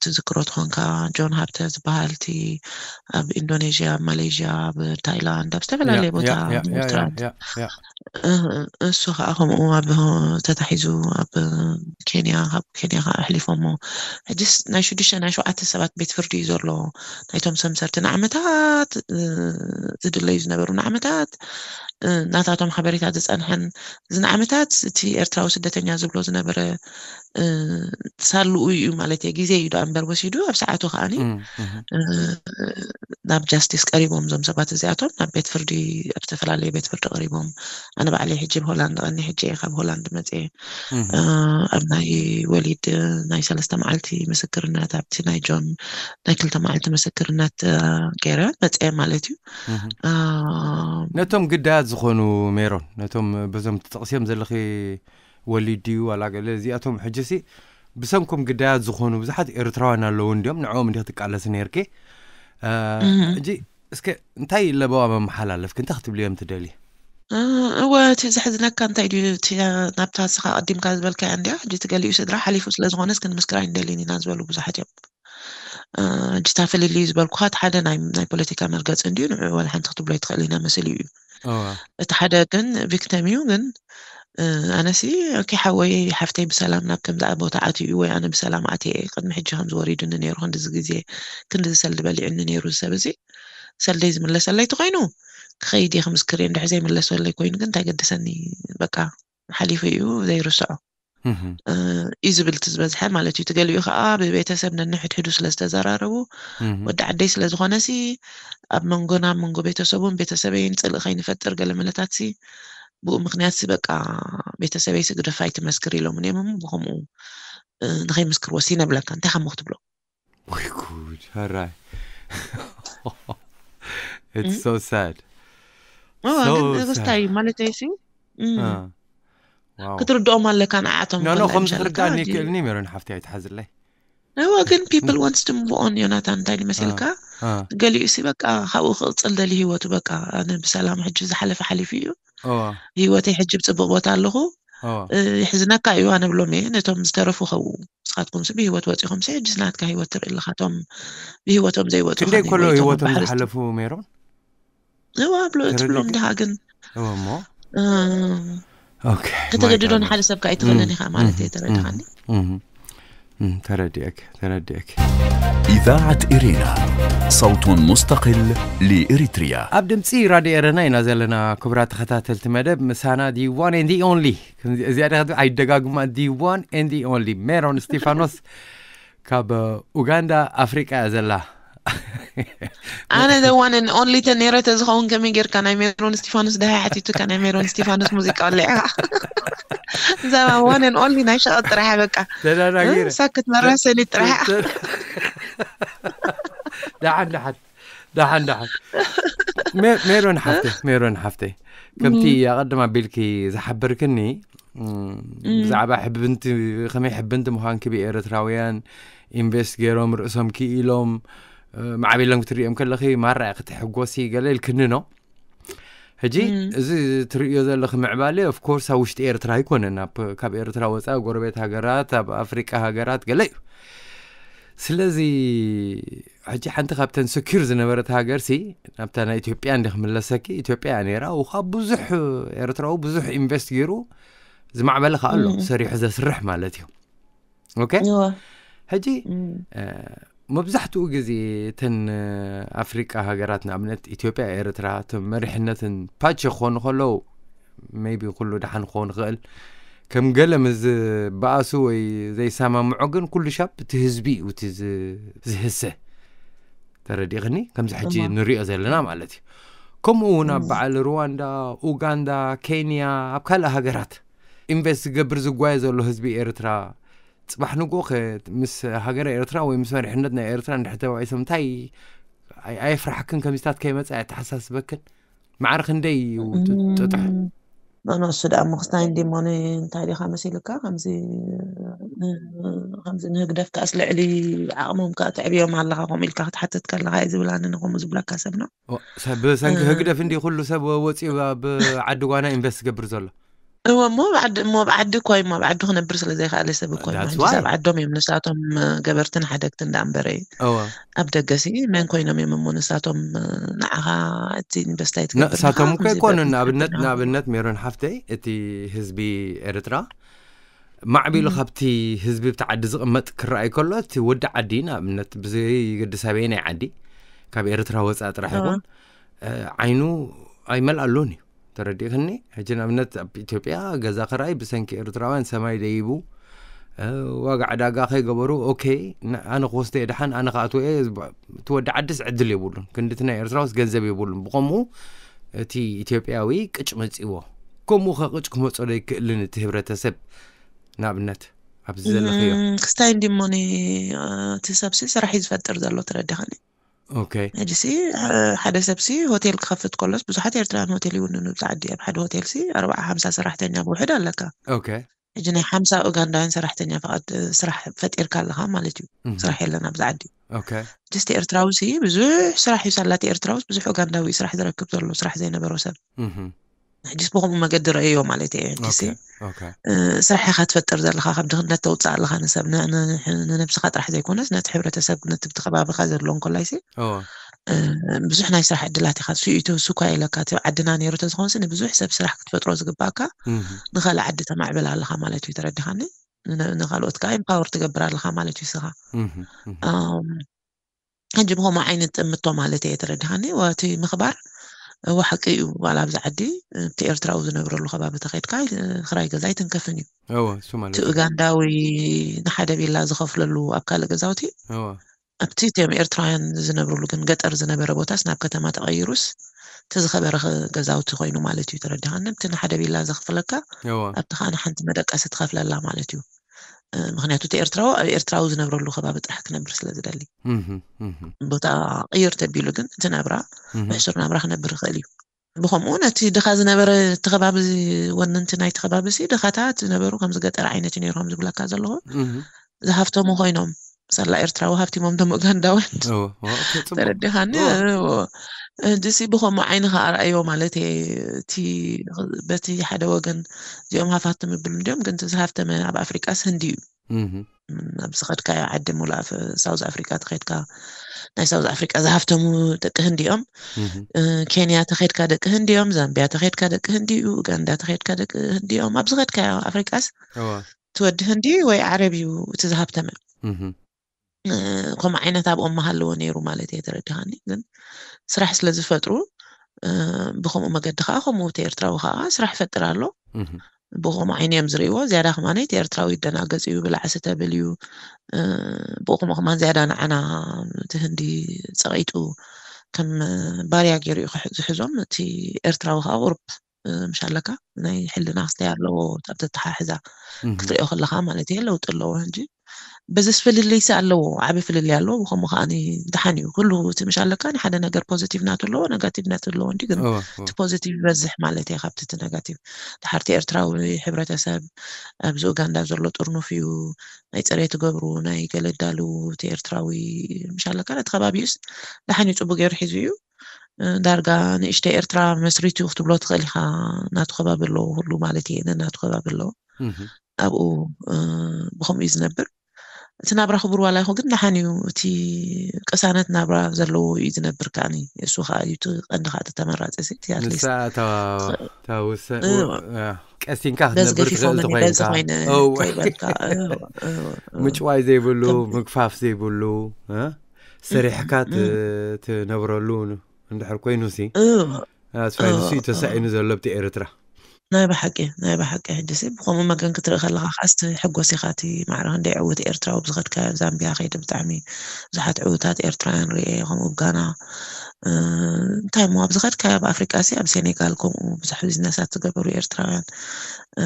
ትዝክሮ ትኾንካ ጆን ሃብተ ዝበሃል እቲ ኣብ ኢንዶኔዥያ፣ ኣብ ማሌዥያ፣ ኣብ ታይላንድ፣ ኣብ ዝተፈላለየ ቦታ ኤርትራ እሱ ከዓ ከምኡ ኣብ ተታሒዙ ኣብ ኬንያ፣ ካብ ኬንያ ከዓ ኣሕሊፎሞ ሕጂስ ናይ ሽዱሽተ ናይ ሸውዓተ ሰባት ቤት ፍርዲ እዩ ዘሎ። ናይቶም ሰምሰርቲ ንዓመታት ዝድለዩ ዝነበሩ ንዓመታት ናታቶም ሓበሬታ ዝፀንሐን እዚ ንዓመታት እቲ ኤርትራዊ ስደተኛ ዝብሎ ዝነበረ ሳልኡ እዩ ማለት እየ። ግዜ እዩ ዳኣ እምበር ወሲዱ ኣብ ሰዓቱ ከዓኒ ናብ ጃስቲስ ቀሪቦም እዞም ሰባት እዚኣቶም ናብ ቤት ፍርዲ ኣብ ዝተፈላለየ ቤት ፍርዲ ቀሪቦም። ኣነ ባዕለይ ሕጂ ብሆላንድ ቀኒ ሕጂ እየ ካብ ሆላንድ መፅየ። ኣብ ናይ ወሊድ ናይ ሰለስተ መዓልቲ ምስክርነት ኣብቲ ናይ ጆን ናይ ክልተ መዓልቲ ምስክርነት ገይረ መፅየ ማለት እዩ። ነቶም ግዳያት ዝኾኑ ሜሮን ነቶም በዞም ትጠቕስዮም ዘለኺ ወሊድ ድዩ ዋላ ገለ እዚኣቶም ሕጂ ሲ ብሰንኮም ግዳያት ዝኾኑ ብዙሓት ኤርትራውያን ኣለዉ እንዲዮም ንዕኦም እንዲኽ ትቃለሲ ነርኪ ሕጂ እስከ እንታይ ለበዋ መመሓላለፍኪ እንታይ ክትብልዮም ትደሊ እወ እቲ ዘሕዝነካ እንታይ ድዩ ናብታ ስኻ ቀዲምካ ዝበልካያ እንዲያ ሕጂ ትገሊኡ ስድራ ሓሊፉ ስለ ዝኾነስ ክንምስክር ኣይንደልን ኢና ዝበሉ ብዙሓት እዮም ሕጂ እታ ፍልልዩ ዝበልኩኻ እቲ ሓደ ናይ ፖለቲካ መርገፂ እንድዩ ንዕኡ ዋላ ሓንቲ ክትብሎ ኣይትኽእል ኢና መሲሉ እዩ። እቲ ሓደ ግን ቪክተም እዩ ግን ኣነሲ ኦኬ ሓወይ ሓፍተይ ብሰላም ናብ ከምዚ ቦታ ኣትዩ ወይ ኣነ ብሰላም ኣትየ ቅድሚ ሕጂ ከምዚ ወሪዱኒ ነይሩ ክንድዚ ግዜ ክንድዚ ሰልዲ በሊዑኒ ነይሩ ሰብ እዚ ሰልደይ ዝምለሰለይ ተኮይኑ ክኸይድ እየ ክምስክር እየ እንድሕር ዘይምለሰለይ ኮይኑ ግን እንታይ ገደሰኒ በቃ ሓሊፉ እዩ ዘይርስዖ እዩ ዝብል እቲ ዝበዝሐ ማለት እዩ። እቲ ገሊኡ ከዓ ብቤተሰብ ነንሕድሕዱ ስለ ዝተዘራረቡ ወዲ ዓደይ ስለ ዝኾነ ሲ ኣብ መንጎና ኣብ መንጎ ቤተሰቡን ቤተሰበይን ፅልኢ ከይንፈጥር ገለ መለታት ሲ ብኡ ምክንያት ሲ በቃ ቤተሰበይ ሲ ግደፋ ኣይትመስክር ኢሎም እዮም እሞ ብከምኡ ንከይምስክር ወሲነ ብለካ እንታይ ከሞ ክትብሎ ወይ ጉድ ሀራይ it's so sad ግን እብስታይ ማለት ሲ ክትርድኦም ኣለካ ንዓቶም ኖ ከም ዝርዳእኒ ክእልኒ ሜሮን ሓፍቲ ኣይትሓዝለይ እወ ግን people wants to move on ዮናታን እንታይ መሲልካ ገሊኡ ሲ በቃ ካብኡ ክቕፅል ደሊ ህይወቱ በቃ ኣነ ብሰላም ሕጂ ዝሓለፈ ሓሊፉ እዩ ህይወተይ ሕጂ ብፅቡቅ ቦታ ኣለኹ ይሕዝነካ እዩ ኣነ ብሎም እየ ነቶም ዝተረፉ ከው ንስኻትኩም ሲ ብህይወት ወፂኹም ሲ ሕጂ ናትካ ህይወት ትርኢ ኣለካ ቶም ብህይወቶም ዘይወፁ ክንደይ ከሎ ህይወቶም ዝሓለፉ ሜሮን እዋ ብሎ ትብሎም ድኻ ግን እሞ ከተገድዶ ንሓደ ሰብ ከዓ ኣይትኽእልን ኢኻ ማለት እየ ተረድኻኒ ተረዲአክ ተረዲአክ إذاعة إرينا صوت مستقل لإريتريا ኣብ ድምፂ ራድዮ ኤረና ኢና ዘለና ክቡራት ተኸታተልቲ መደብ ምሳና the one and the only እዚኣ ደኣ ኣይደጋግማ the one and the only ሜሮን እስቲፋኖስ ካብ ኡጋንዳ ኣፍሪቃ እያ ዘላ ኣነ the one and only ተነይረ ተዝኸውን ከመይ ጌርካ ናይ ሜሮን እስቲፋኖስ ደሃይ ሓቲቱካ ናይ ሜሮን እስቲፋኖስ ሙዚቃ ወሊዕካ እዛ one and only ናይ ሸቐጥ ጥራሕ በቃ ተዳዳጊረ ሳክት መራሰኒ ጥራሕ ደሓን ደሓን ደሓን ደሓን ሜሮን ሓፍተይ ሜሮን ሓፍተይ ከምቲ ኣቐድም ኣቢልኪ ዝሓበርክኒ ብዛዕባ ሕብንቲ፣ ከመይ ሕብንቲ ምዃንኪ ብኤርትራውያን ኢንቨስት ገይሮም ርእሶም ክኢሎም ማዕቢሎም ክትሪኦም ከለኺ ማራ ክትሕጎሲ ገለ ኢልክኒ ኖ። ሕጂ እዚ ትርእዮ ዘለኺ ምዕባለ ኦፍኮርስ ኣብ ውሽጢ ኤርትራ ኣይኮነን፣ ካብ ኤርትራ ወፃኢ ጎረቤት ሃገራት፣ ኣብ ኣፍሪቃ ሃገራት ገለ እዩ። ስለዚ ሕጂ ሓንቲ ካብተን ሰኪር ዝነበረት ሃገር ሲ ናብታ ናይ ኢትዮጵያ እንዲ ክምለሰኪ፣ ኢትዮጵያ እያ ነይራ። ውካ ብዙሕ ኤርትራዊ ብዙሕ ኢንቨስት ገይሩ ዝማዕበለ ከኣ ኣሎ፣ ሰሪሑ ዘስርሕ ማለት እዩ። ኦኬ። ሕጂ መብዛሕትኡ ግዜ እተን ኣፍሪቃ ሃገራት ንኣብነት ኢትዮጵያ፣ ኤርትራ እቶም መሪሕነትን ፓቸ ክኾኑ ከለዉ ሜቢ ኩሉ ደሓን ክኾን ይኽእል። ከም ገለ ምስ ዝበኣሱ ወይ ዘይሰማምዖ ግን ኩሉ ሻብ እቲ ህዝቢ እዩ እቲ ዝህሰ። ተረዲእኽኒ? ከምዚ ሕጂ ንሪኦ ዘለና ማለት እዩ። ከምኡ እውን ኣብ በዓል ሩዋንዳ፣ ኡጋንዳ፣ ኬንያ፣ ኣብ ካልእ ሃገራት ኢንቨስት ዝገብር ዝጓየ ዘሎ ህዝቢ ኤርትራ ጽባሕ ንግሆ ምስ ሃገረ ኤርትራ ወይ ምስ መሪሕነት ናይ ኤርትራ እንድሕር ተባኢሶም እንታይ ኣየፍርሓክን? ከምዚታት ከይመጽእ ኣየተሓሳስበክን? ማዕረ ክንደይ እዩ ጥጥሕ? ንሱ ደኣ ምኽስታይ እንዲሞ እንታይ ዲኻ መሲልካ ከምዚ ከምዚ ንህግደፍ ከኣስ ልዕሊ ዓቕሞም ከኣ ትዕብዮም ኣለኻ ከምኡ ኢልካ ክትሓትት ከለኻ እዩ ዝብላኒ ንኸምኡ ዝብለካ ሰብ ነው። ብሰንኪ ህግደፍ እንዲ ኩሉ ሰብ ወፂኡ ኣብ ዓዲ ጓና ኢንቨስት ዝገብር ዘሎ? እወ እሞ ብዓዲ እሞ ብዓዲ እኮ እሞ ብዓዲ ክነብር ስለ ዘይከኣለ ሰብ እኮ እሞ ሕጂ ኣብ ዓዶም እዮም ንሳቶም ገበርትን ሓደግትን ደኣ እምበረ ኣብ ደገሲ መን ኮይኖም እዮም እሞ ንሳቶም ንዓኻ እቲ ኢንቨስታይ ትገብር ንሳቶም እኮ ኣይኮኑን። ንኣብነት ንኣብነት ሜሮን ሓፍተይ እቲ ህዝቢ ኤርትራ ማዕቢሉ ካብቲ ህዝቢ ብቲ ዓዲ ዝቕመጥ ክረኣይ ከሎ እቲ ወዲ ዓዲ ንኣብነት ብዘይገድስ ኣበየናይ ዓዲ ካብ ኤርትራ ወፃእ ጥራሕ ይኹን ዓይኑ ኣይመልኣሉን እዩ። ተረዲእክኒ? ሕጂ ንኣብነት ኣብ ኢትዮጵያ ገዛ ክራይ ብሰንኪ ኤርትራውያን ሰማይ ደይቡ ዋጋ ዕዳጋ ከይገበሩ ኦኬ ኣነ ክወስደ እየ ደሓን ኣነ ክኣትዎ እየ። እቲ ወዲ ዓድስ ዕድል የብሉን። ክንዲ እቲ ናይ ኤርትራውስ ገንዘብ የብሉን። ብኸምኡ እቲ ኢትዮጵያዊ ቅጭ መፂዎ። ከምኡ ከ ቅጭ ክመፆ ዶ ይክእልን እቲ ህብረተሰብ? ንኣብነት ኣብዚ ዘለኽዮ ክስታይ እንዲሞኒ እቲ ሰብሲ ስራሕ እዩ ዝፈጥር ዘሎ ተረዲኻኒ። ኦኬ ሕጂ ሲ ሓደ ሰብ ሲ ሆቴል ክኸፍት ከሎስ ብዙሓት ኤርትራውያን ሆቴል ይውንኑ። ብዛ ዓዲ ኣብ ሓደ ሆቴል ሲ ኣርባዓ ሓምሳ ሰራሕተኛ ብውሕድ ኣለካ። ኦኬ ሕጂ ናይ ሓምሳ ኡጋንዳውያን ሰራሕተኛ ፍቓድ ስራሕ ፈጢርካ ኣለኻ ማለት እዩ። እህ። ስራሕ የለን ኣብዚ ዓዲ። ኦኬ ጅስቲ ኤርትራዊ ሲ ብዙሕ ስራሕ እዩ ሳላቲ ኤርትራውስ ብዙሕ ኡጋንዳዊ እዩ ስራሕ ዝረክብ ዘሎ ስራሕ ዘይነበሮ ሰብ። እህ። ሕጂስ ብኸምኡ መገዲ ረእዮ ማለት እየ። ሕጂሲ ኦኬ ስራሕ ኢኻ ትፈጥር ዘለኻ ካብ ድኽነት ተውፅእ ኣለኻ ንሰብ ን- ን- ንነብስኻ ጥራሕ ዘይኮነስ ነቲ ሕብረተሰብ ነቲ ብቲ ከባቢኻ ዘሎ እንኮላይሲ እወ ብዙሕ ናይ ስራሕ ዕድላት ኢኻ ስኢቱ ሱኳ ኢለካ እቲ ዓድና ነይሩ ተዝኾንሲ ንብዙሕ ሰብ ስራሕ ክትፈጥሮ ዝግባእካ እህ። ንኻልእ ዓዲ ተማዕብል ኣለኻ ማለት እዩ ተረዲኻኒ። ንነ- ንኻልኦት ከዓ ኢምፓወር ትገብር ኣለኻ ማለት እዩ ስኻ እህ። እህ። ኣም፣ ሕጂ ብኸምኡ ዓይነት ጥምቶ ማለት እየ ተረዲኻኒ። እቲ ምኽባር እወ ሓቂ እዩ። ዋላ ኣብዚ ዓዲ እቲ ኤርትራዊ ዝነብረሉ ከባቢ ተኸድካ ክራይ ገዛ ኣይትንከፍን እዩ። እወ እሱ ማለት እቲ ኡጋንዳዊ ንሓደ ቪላ ዝኸፍለሉ ኣብ ካልእ ገዛውቲ እወ ኣብቲ እቶም ኤርትራውያን ዝነብርሉ ግን ገጠር ዝነበረ ቦታስ ናብ ከተማ ተቐይሩስ እቲ ዝኸበረ ገዛውቲ ኮይኑ ማለት እዩ ተረዲኻኒ። ኣብቲ ንሓደ ቪላ ዘኽፍለካ እወ ኣብቲ ከዓ ንሓንቲ መደቀሲ ትኸፍለላ ማለት እዩ። ምክንያቱ እቲ ኤርትራዊ ኣብ ኤርትራዊ ዝነብረሉ ከባቢ ጥራሕ ክነብር ስለ ዝደሊ እህ። እህ። ቦታ ቅይር ተቢሉ ግን እቲ ናብራ እህ። ብሕሱር ናብራ ክነብር ይኽእል እዩ። ብኸምኡ ነቲ ድኻ ዝነበረ እቲ ከባቢ ወነንቲ ናይቲ ከባቢ ሲ ድኻታት ዝነበሩ ከምዚ ገጠር ዓይነት እዩ ነይሩ ከም ዝብለካ ዘለኹ እህ። ዝሃፍተሙ ኮይኖም ሳላ ኤርትራዊ ሃፍቲሞም ቶም ኡጋንዳውያን እወ እወ ኦኬ ጽቡቅ ተረዲኻኒ። እወ። ሕጂሲ ብኸምኡ ዓይኒ ከኣርኣዮ ማለት እየ። እቲ በቲ ሓደ ወገን እዚኦም ሃፋትም ይብሉ እንዲኦም ግን እቲ ዝሃፍተመ ኣብ ኣፍሪቃስ ህንዲ እዩ። እህ። ኣብዚ ኸድካዮ ዓዲ ሙሉእ ሳውዝ ኣፍሪቃ ተኸድካ ናይ ሳውዝ ኣፍሪቃ ዝሃፍተሙ ደቂ ህንዲ እዮም። እህ። ኬንያ ተኸድካ ደቂ ህንዲ እዮም። ዛምቢያ ተኸድካ ደቂ ህንዲ እዩ። ኡጋንዳ ተኸድካ ደቂ ህንዲ እዮም። ኣብዚ ኸድካዮ ኣፍሪቃስ እወ ትወዲ ህንዲ ወይ ዓረብ እዩ እቲ ዝሃብተመ። እህ። ከምኡ ዓይነት ኣብኦም መሃለዎ ነይሩ ማለት እየ ተረዲኻኒ። ግን ስራሕ ስለ ዝፈጥሩ ብከምኡ መገዲ ከዓ ከምኡ እቲ ኤርትራዊ ከዓ ስራሕ ይፈጥር ኣሎ። እህ። ብከምኡ ዓይኒ እዮም ዝርእይዎ። ዝያዳ ከማን እቲ ኤርትራዊ ይደናገጽ እዩ ብላዕ ስተብል እዩ። ብኡ ከምኡ ከማን ዝያዳ ንዓና እቲ ህንዲ ጸቒጡ ከም ባርያ ገይሩ እዩ ክሕ- ዝሕዞም። እቲ ኤርትራዊ ከዓ ቁሩብ ምሽ ኣለካ ናይ ሕልና ክስተይ ኣለዎ። ኣብ ተተሓሕዛ ክትሪኦ ከለካ ማለት እየ ለውጢ ኣለዎ። ሕጂ በዚ ፍልልይሲ ኣለዎ፣ ዓቢ ፍልልይ ኣለዎ። ብኸምኡ ከዓኒ ደሓን እዩ። ኩሉ እቲ ምሽ ኣለካ ንሓደ ነገር ፖዚቲቭ ናቱ ኣለዎ፣ ነጋቲቭ ናቱ ኣለዎ። እንዲ ግን እቲ ፖዚቲቭ ይበዝሕ ማለት እየ ካብቲ እቲ ነጋቲቭ። ድሓርቲ ኤርትራዊ ሕብረተሰብ ኣብዚ ኡጋንዳ ዘሎ ጥርኑፍ እዩ። ናይ ጽሬት ገብሩ ናይ ገለዳሉ እቲ ኤርትራዊ ምሽ ኣለካ ነቲ ከባቢኡስ ደሓን እዩ፣ ጽቡቅ ገይሩ ሒዙ እዩ። ዳርጋ ንእሽተይ ኤርትራ መስሪቱ ክትብሎ ትኽእል ኢኻ። ናቱ ከባቢ ኣለዎ ኩሉ ማለት እየ፣ ነናቱ ከባቢ ኣለዎ። ኣብኡ ብኸምኡ እዩ ዝነብር። እቲ ናብራ ክቡር ዋላ ይኹ ግን ደሓን እዩ። እቲ ቅሳነት ናብራ ዘለዎ እዩ ዝነብር። ከዓኒ እሱ ከዓ እዩ እቲ ቀንዲ ከዓ እቲ ተመራፂ ሲ እቲ ኣትሊስት ንሳ እታ እታ ውሰ እዋ። እ፣ ቀሲንካ በዚ ክትነብር ገፊፎ ትኽእል መኒ በዚ ተኾይንካ ኮይነ እው። ከይበልካ እው፣ እው፣ እው። ምጭዋይ ዘይብሉ ከም ምግፋፍ ዘይብሉ እ? ሰሪሕካ ት- ትነብረሉ እንድሕር ኮይኑ ሲ እው፣ ኣስፋይ ንሱ እዩ እው፣ ተሳኢኑ እው። ዘሎ ኣብቲ ኤርትራ ናይ ብሓቂ ናይ ብሓቂ ሕጂ ሲ ብኸምኡ መገን ክትርኢ ከለኻ ከዓስ ትሕጎስ ኢኻ። እቲ ማዕረ ክንደይ ዕውት ኤርትራዊ ኣብዚ ኸድካዮ ኣብ ዛምቢያ ከይደ ብጣዕሚ ብዙሓት ዕውታት ኤርትራውያን ርኤ። ከምኡ ኣብ ጋና እ፣ እንታይ እሞ ኣብዚ ኸድካዮ ኣብ ኣፍሪቃ ሲ ኣብ ሴኔጋል ከምኡ ብዙሕ ቢዝነሳት ዝገበሩ ኤርትራውያን እ፣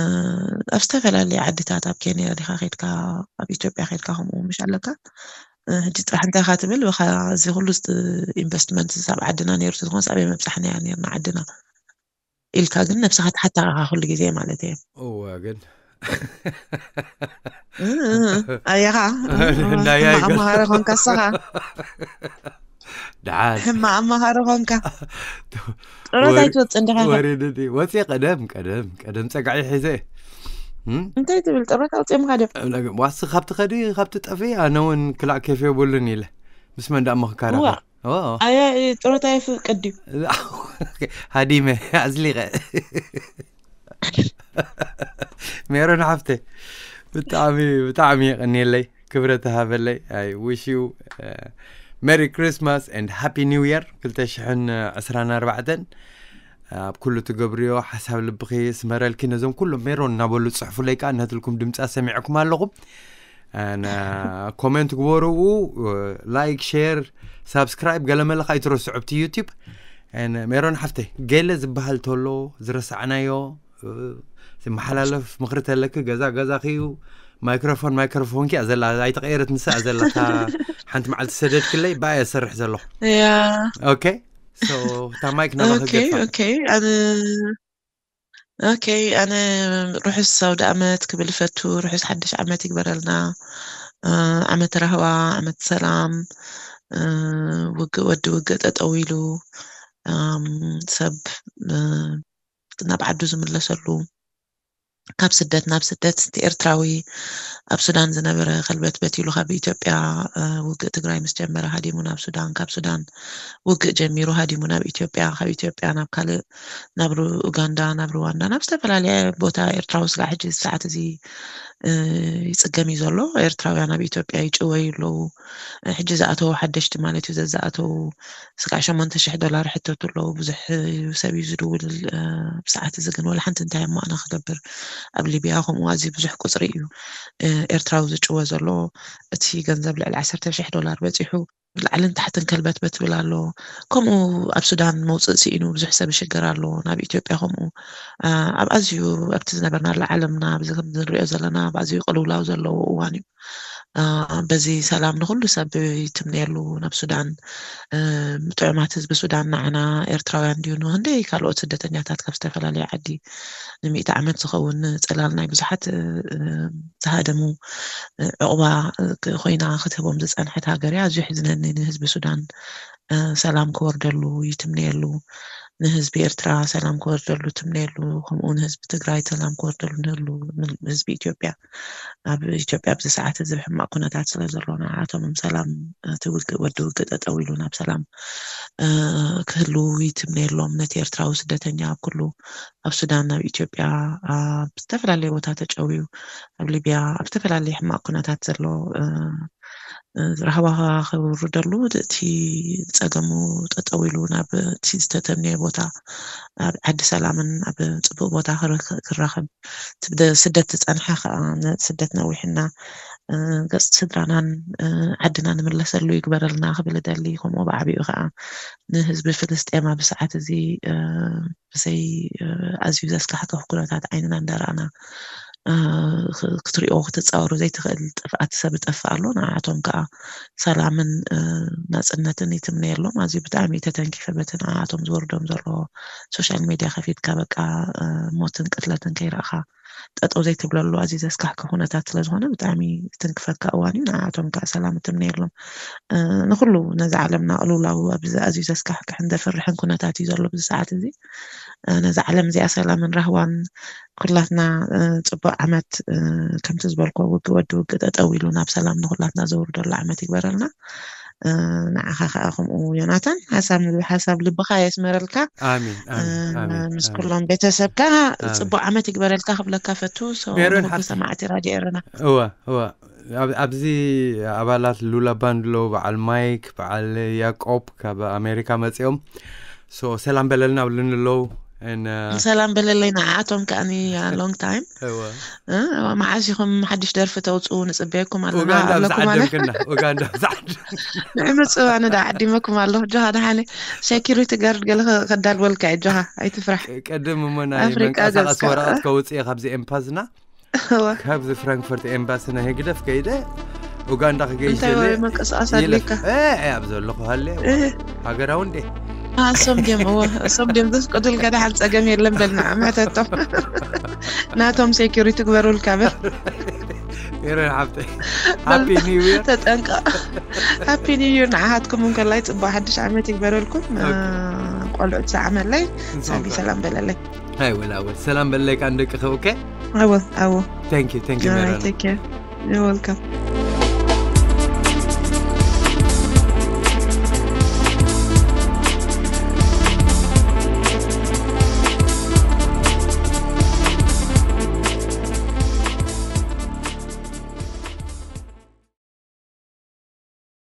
ኣብ ዝተፈላለየ ዓድታት ኣብ ኬንያ ዲኻ ከይድካ ኣብ ኢትዮጵያ ከይድካ ከምኡ ምሽ ኣለካ እ፣ ሕጂ ጥራሕ እንታይ ኢኻ ትብል ብኻ እዚ ኩሉ ኢንቨስትመንት ኣብ ዓድና ነይሩ ዝኾንስ ኣበይ መብፃሕናያ ነርና ዓድና ኢልካ ግን ነብስኻ ትሓታ ኢኻ ኩሉ ግዜ ማለት እየ። እወ ግን እ፣ እ፣ እ፣ ኣየኻ እ፣ እ፣ እንዳያ ሕማቕ ይገ- ኣመሃሪ ኾንካ እስኻ ደሓን ሕማቕ ኣመሃሪ ኾንካ ጥሮታ ወሪ- ኣይትወፅእ እንዲኻ ኢኻ። ወሪድቲ ወፂ ቀደም ቀደም ቀደም ፀጋዒ ሒዘ እም? እንታይ ትብል ጥሮታ ኣውፅኦም ኻደ ዋሲ ካብቲ ኸዲ ካብቲ ጠፊ ኣነ እውን ክላእ ኬፍ የብሉን ኢለ ምስ መን ዳኣ ምኽካረኻ እዋ። ኣያ ጥሮታ የፍቅድ እዩ። ሃዲመ ኣዝሊቐ ሜሮን ሓፍተ ብጣዕሚ ብጣዕሚ የቐንየለይ ክብረት ሃበለይ። I wish you Merry Christmas and Happy New Year ክልተ ሽሕን ዕስራን ኣርባዕተን። ኣብ ኩሉ ትገብርዮ ሓሳብ ልብኺ ስመረልኪ። ነዞም ኩሎም ሜሮን እናበሉ ዝፅሕፉለይ ከዓ እናትልኩም ድምፃ ሰሚዕኩም ኣለኹም። ኮሜንት ግበሩ፣ ላይክ፣ ሼር፣ ሳብስክራይብ ገለመለ ካይትረስዑ ኣብቲ ዩቲብ። ሜሮን ሓፍተይ ገለ ዝበሃል ተሎ ዝረሳዕናዮ ዝመሓላለፍ ምኽሪ ተለኪ ገዛ ገዛኺ እዩ። ማይክሮፎን ማይክሮፎንኪ እያ ዘላ ኣይተቐየረት ንሳ እያ ዘለካ። ሓንቲ መዓልቲ ሰደድክለይ ብኣ እየ ዝሰርሕ ዘለኹ። ያ ኦኬ እታ ማይክ ናባኺ ኦኬ ገድፋ። ኦኬ ኣነ ኦኬ ኣነ ርሑስ ኣውደ ኣመት ክብል እፈቱ። ርሑስ ሓድሽ ዓመት ይግበረልና። ዓመት ራህዋ፣ ዓመት ሰላም። ውግእ ወዲ ውግእ ጠጠው ኢሉ ሰብ ናብ ዓዱ ዝምለሰሉ ካብ ስደት ናብ ስደት እቲ ኤርትራዊ ኣብ ሱዳን ዝነበረ ከልበት በቲሉ ካብ ኢትዮጵያ ውግእ ትግራይ ምስ ጀመረ ሃዲሙ ናብ ሱዳን ካብ ሱዳን ውግእ ጀሚሩ ሃዲሙ ናብ ኢትዮጵያ ካብ ኢትዮጵያ ናብ ካልእ ናብ ኡጋንዳ ናብ ሩዋንዳ ናብ ዝተፈላለየ ቦታ ኤርትራዊ ስጋዕ ሕጂ ሰዓት እዚ ይፅገም እዩ ዘሎ። ኤርትራውያን ኣብ ኢትዮጵያ ይጭወዩ ኣለዉ። ሕጂ ዝኣተዉ ሓደሽቲ ማለት እዩ ዘዝኣተዉ ስጋዕ ሸሞንተ ሽሕ ዶላር ይሕተቱ ኣለዉ። ብዙሕ ሰብ እዩ ዝድውል ብሰዓት እዚ ግን ወላ ሓንቲ እንታይ እሞ ኣነ ክገብር ኣብ ሊብያ ከምኡ ኣዝዩ ብዙሕ ቁፅሪ እዩ ኤርትራዊ ዝጭወ ዘሎ። እቲ ገንዘብ ልዕሊ ዓሰርተ ሽሕ ዶላር በፂሑ ላዕልን ታሕትን ከልበትበት ይብል ኣሎ። ከምኡ ኣብ ሱዳን መውፅእ ስኢኑ ብዙሕ ሰብ ይሽገር ኣሎ። ናብ ኢትዮጵያ ከምኡ ኣብ ኣዝዩ ኣብቲ ዝነበርናሉ ዓለምና ኣብዚ ከም ንሪኦ ዘለና ኣብ ኣዝዩ ቅልውላው ዘለዎ እዋን እዩ። በዚ ሰላም ንኹሉ ሰብ ይትምነየሉ ናብ ሱዳን። ጥዑማት ህዝቢ ሱዳን ንዓና ኤርትራውያን ድዩ ንክንደይ ካልኦት ስደተኛታት ካብ ዝተፈላለየ ዓዲ ንሚእቲ ዓመት ዝኸውን ንፅላል ናይ ብዙሓት ዝሃደሙ ዕቑባ ኮይና ክትህቦም ዝፀንሐት ሃገር እያ። ኣዝዩ ሕዝነኒ ንህዝቢ ሱዳን ሰላም ክወርደሉ ይትምነየሉ። ንህዝቢ ኤርትራ ሰላም ክወርደሉ ትምነየሉ። ከምኡ ንህዝቢ ትግራይ ሰላም ክወርደሉ ንህሉ ህዝቢ ኢትዮጵያ ኣብ ኢትዮጵያ ኣብዚ ሰዓት እዚ ብሕማቕ ኩነታት ስለ ዘሎ ንዓኣቶም ሰላም እቲ ውግእ ወዲ ውግእ ጠጠው ኢሉ ናብ ሰላም ክህሉ ይትምነየሎም። ነቲ ኤርትራዊ ስደተኛ ኣብ ኩሉ ኣብ ሱዳን ኣብ ኢትዮጵያ ኣብ ዝተፈላለየ ቦታ ተጨውዩ ኣብ ሊብያ ኣብ ዝተፈላለየ ሕማቕ ኩነታት ዘሎ ራህዋ ከውርደሉ እቲ ፀገሙ ጠጠው ኢሉ ናብ እቲ ዝተተምነየ ቦታ ኣብ ዓዲ ሰላምን ኣብ ፅቡቅ ቦታ ክራኸብ ስደት ዝፀንሐ ከዓ ስደት ነዊሕና ገፅ ስድራናን ዓድና ንምለሰሉ ይግበረልና ክብል እደሊ። ከምኡ ብዓብኡ ከዓ ንህዝቢ ፍልስጤም ኣብ ሰዓት እዚ ብዘይ ኣዝዩ ዘስካሕክሕ ኩነታት ዓይንና እንዳረኣና ክትሪኦ ክትፃወሮ ዘይትኽእል ጥፍኣት ሰብ ይጠፍእ ኣሎ። ንዓቶም ከዓ ሰላምን ናፅነትን ይትምነየሎም። ኣዝዩ ብጣዕሚ ተተንኪፈ በቲ ንዓቶም ዝወርዶም ዘሎ ሶሻል ሜድያ ከፊትካ በቃ ሞትን ቅትለትን ከይረእኻ ጠጠው ዘይትብለሉ ኣዝዩ ዘስካሕክ ኩነታት ስለዝኾነ ብጣዕሚ ትንክፈካ እዋን እዩ። ንዓቶም ከዓ ሰላም እትምነየሎም። ንኩሉ ነዚ ዓለምና ቅልውላው ኣብዚ ኣዝዩ ዘስካሕክሕን ዘፍርሕን ኩነታት እዩ ዘሎ ብዚ ሰዓት እዚ። ነዚ ዓለም እዚኣ ሰላምን ራህዋን ኩላትና ፅቡቅ ዓመት ከምቲ ዝበልኮ ውግ ወዲ ውግ ጠጠው ኢሉ ናብ ሰላም ንኩላትና ዘውርደሉ ዓመት ይግበረልና። ንዓኻ ከዓ ከምኡ ዮናታን ሓሳብ ሓሳብ ልብኻ የስመረልካ። ኣሚን ኣሚን ኣሚን ምስ ኣሚን። ኩሎም ቤተሰብካ ኣሜን። ጽቡቅ ዓመት ይግበረልካ ክብለካ ፈቱ። So ሜሮን ንኩሉ ሓብቲ ሰማዕቲ ራድዮ ኤረና እወ እወ ኣብ- ኣብዚ ኣባላት ሉላ ባንድ ኣለዉ፣ በዓል ማይክ፣ በዓል ያቆብ ካብ ኣሜሪካ መፂኦም። ሶ ሰላም በለልና ብሉኒ ኣለዉ። And, uh, ሰላም በለለይ ንዓኣቶም ከኣኒ long time። እወ እ፣ መዓስ ኢኹም ሓድሽ ደርፊ ተውፅኡ ንፅበየኩም ኣለና ኡጋንዳ ኣለኩም ኣለ ብዝዓደምክና ኡጋንዳ ብዝዓደም ንዕምፅባ ንዳ ዓዲመኩም ኣለኹ ጆኻ ደሓነ security guard ገለ ከዳልወልካ እዩ ጆኻ ኣይትፍራሕ። ቅድም እሞ ናይ ኣፍሪቃ መንቀሳቀሲ ገፅካ ወረቀት ከውፅእ ካብዚ ኤምፓስና እወ ካብዚ ፍራንክፈርት ኤምባሲ ናይ ህግደፍ ከይደ ኡጋንዳ ክገይሽ እንታይ ደለ ወይ መንቀሳቀስ ይለፍ ኣድልካ ኣብ ዘለኹ ሃለ እ፣ ሃገራዊ እንዴ እሶም ድዮም እወ እሶም ድዮም ዘፍቀዱልካ ደሓን ፀገም የለን በልና ምሕተቶም ናቶም security ግበሩልካ በል ሜሮን ሓብተ ሃፒ ኒው ይር ተጠንቀ ሃፒ ኒው ይር ንዓኻትኩም እንከላይ ፅቡቅ ሓድሽ ዓመት ይግበረልኩም። ቆልዑት ሰዓመለይ ሳቢ ሰላም በለለይ። ኣይወላ ኣወል ሰላም በለካ ንደቅኺ። ኦኬ ኣወ ኣወ thank you thank you ሜሮን ቴክ ኬር። You're welcome.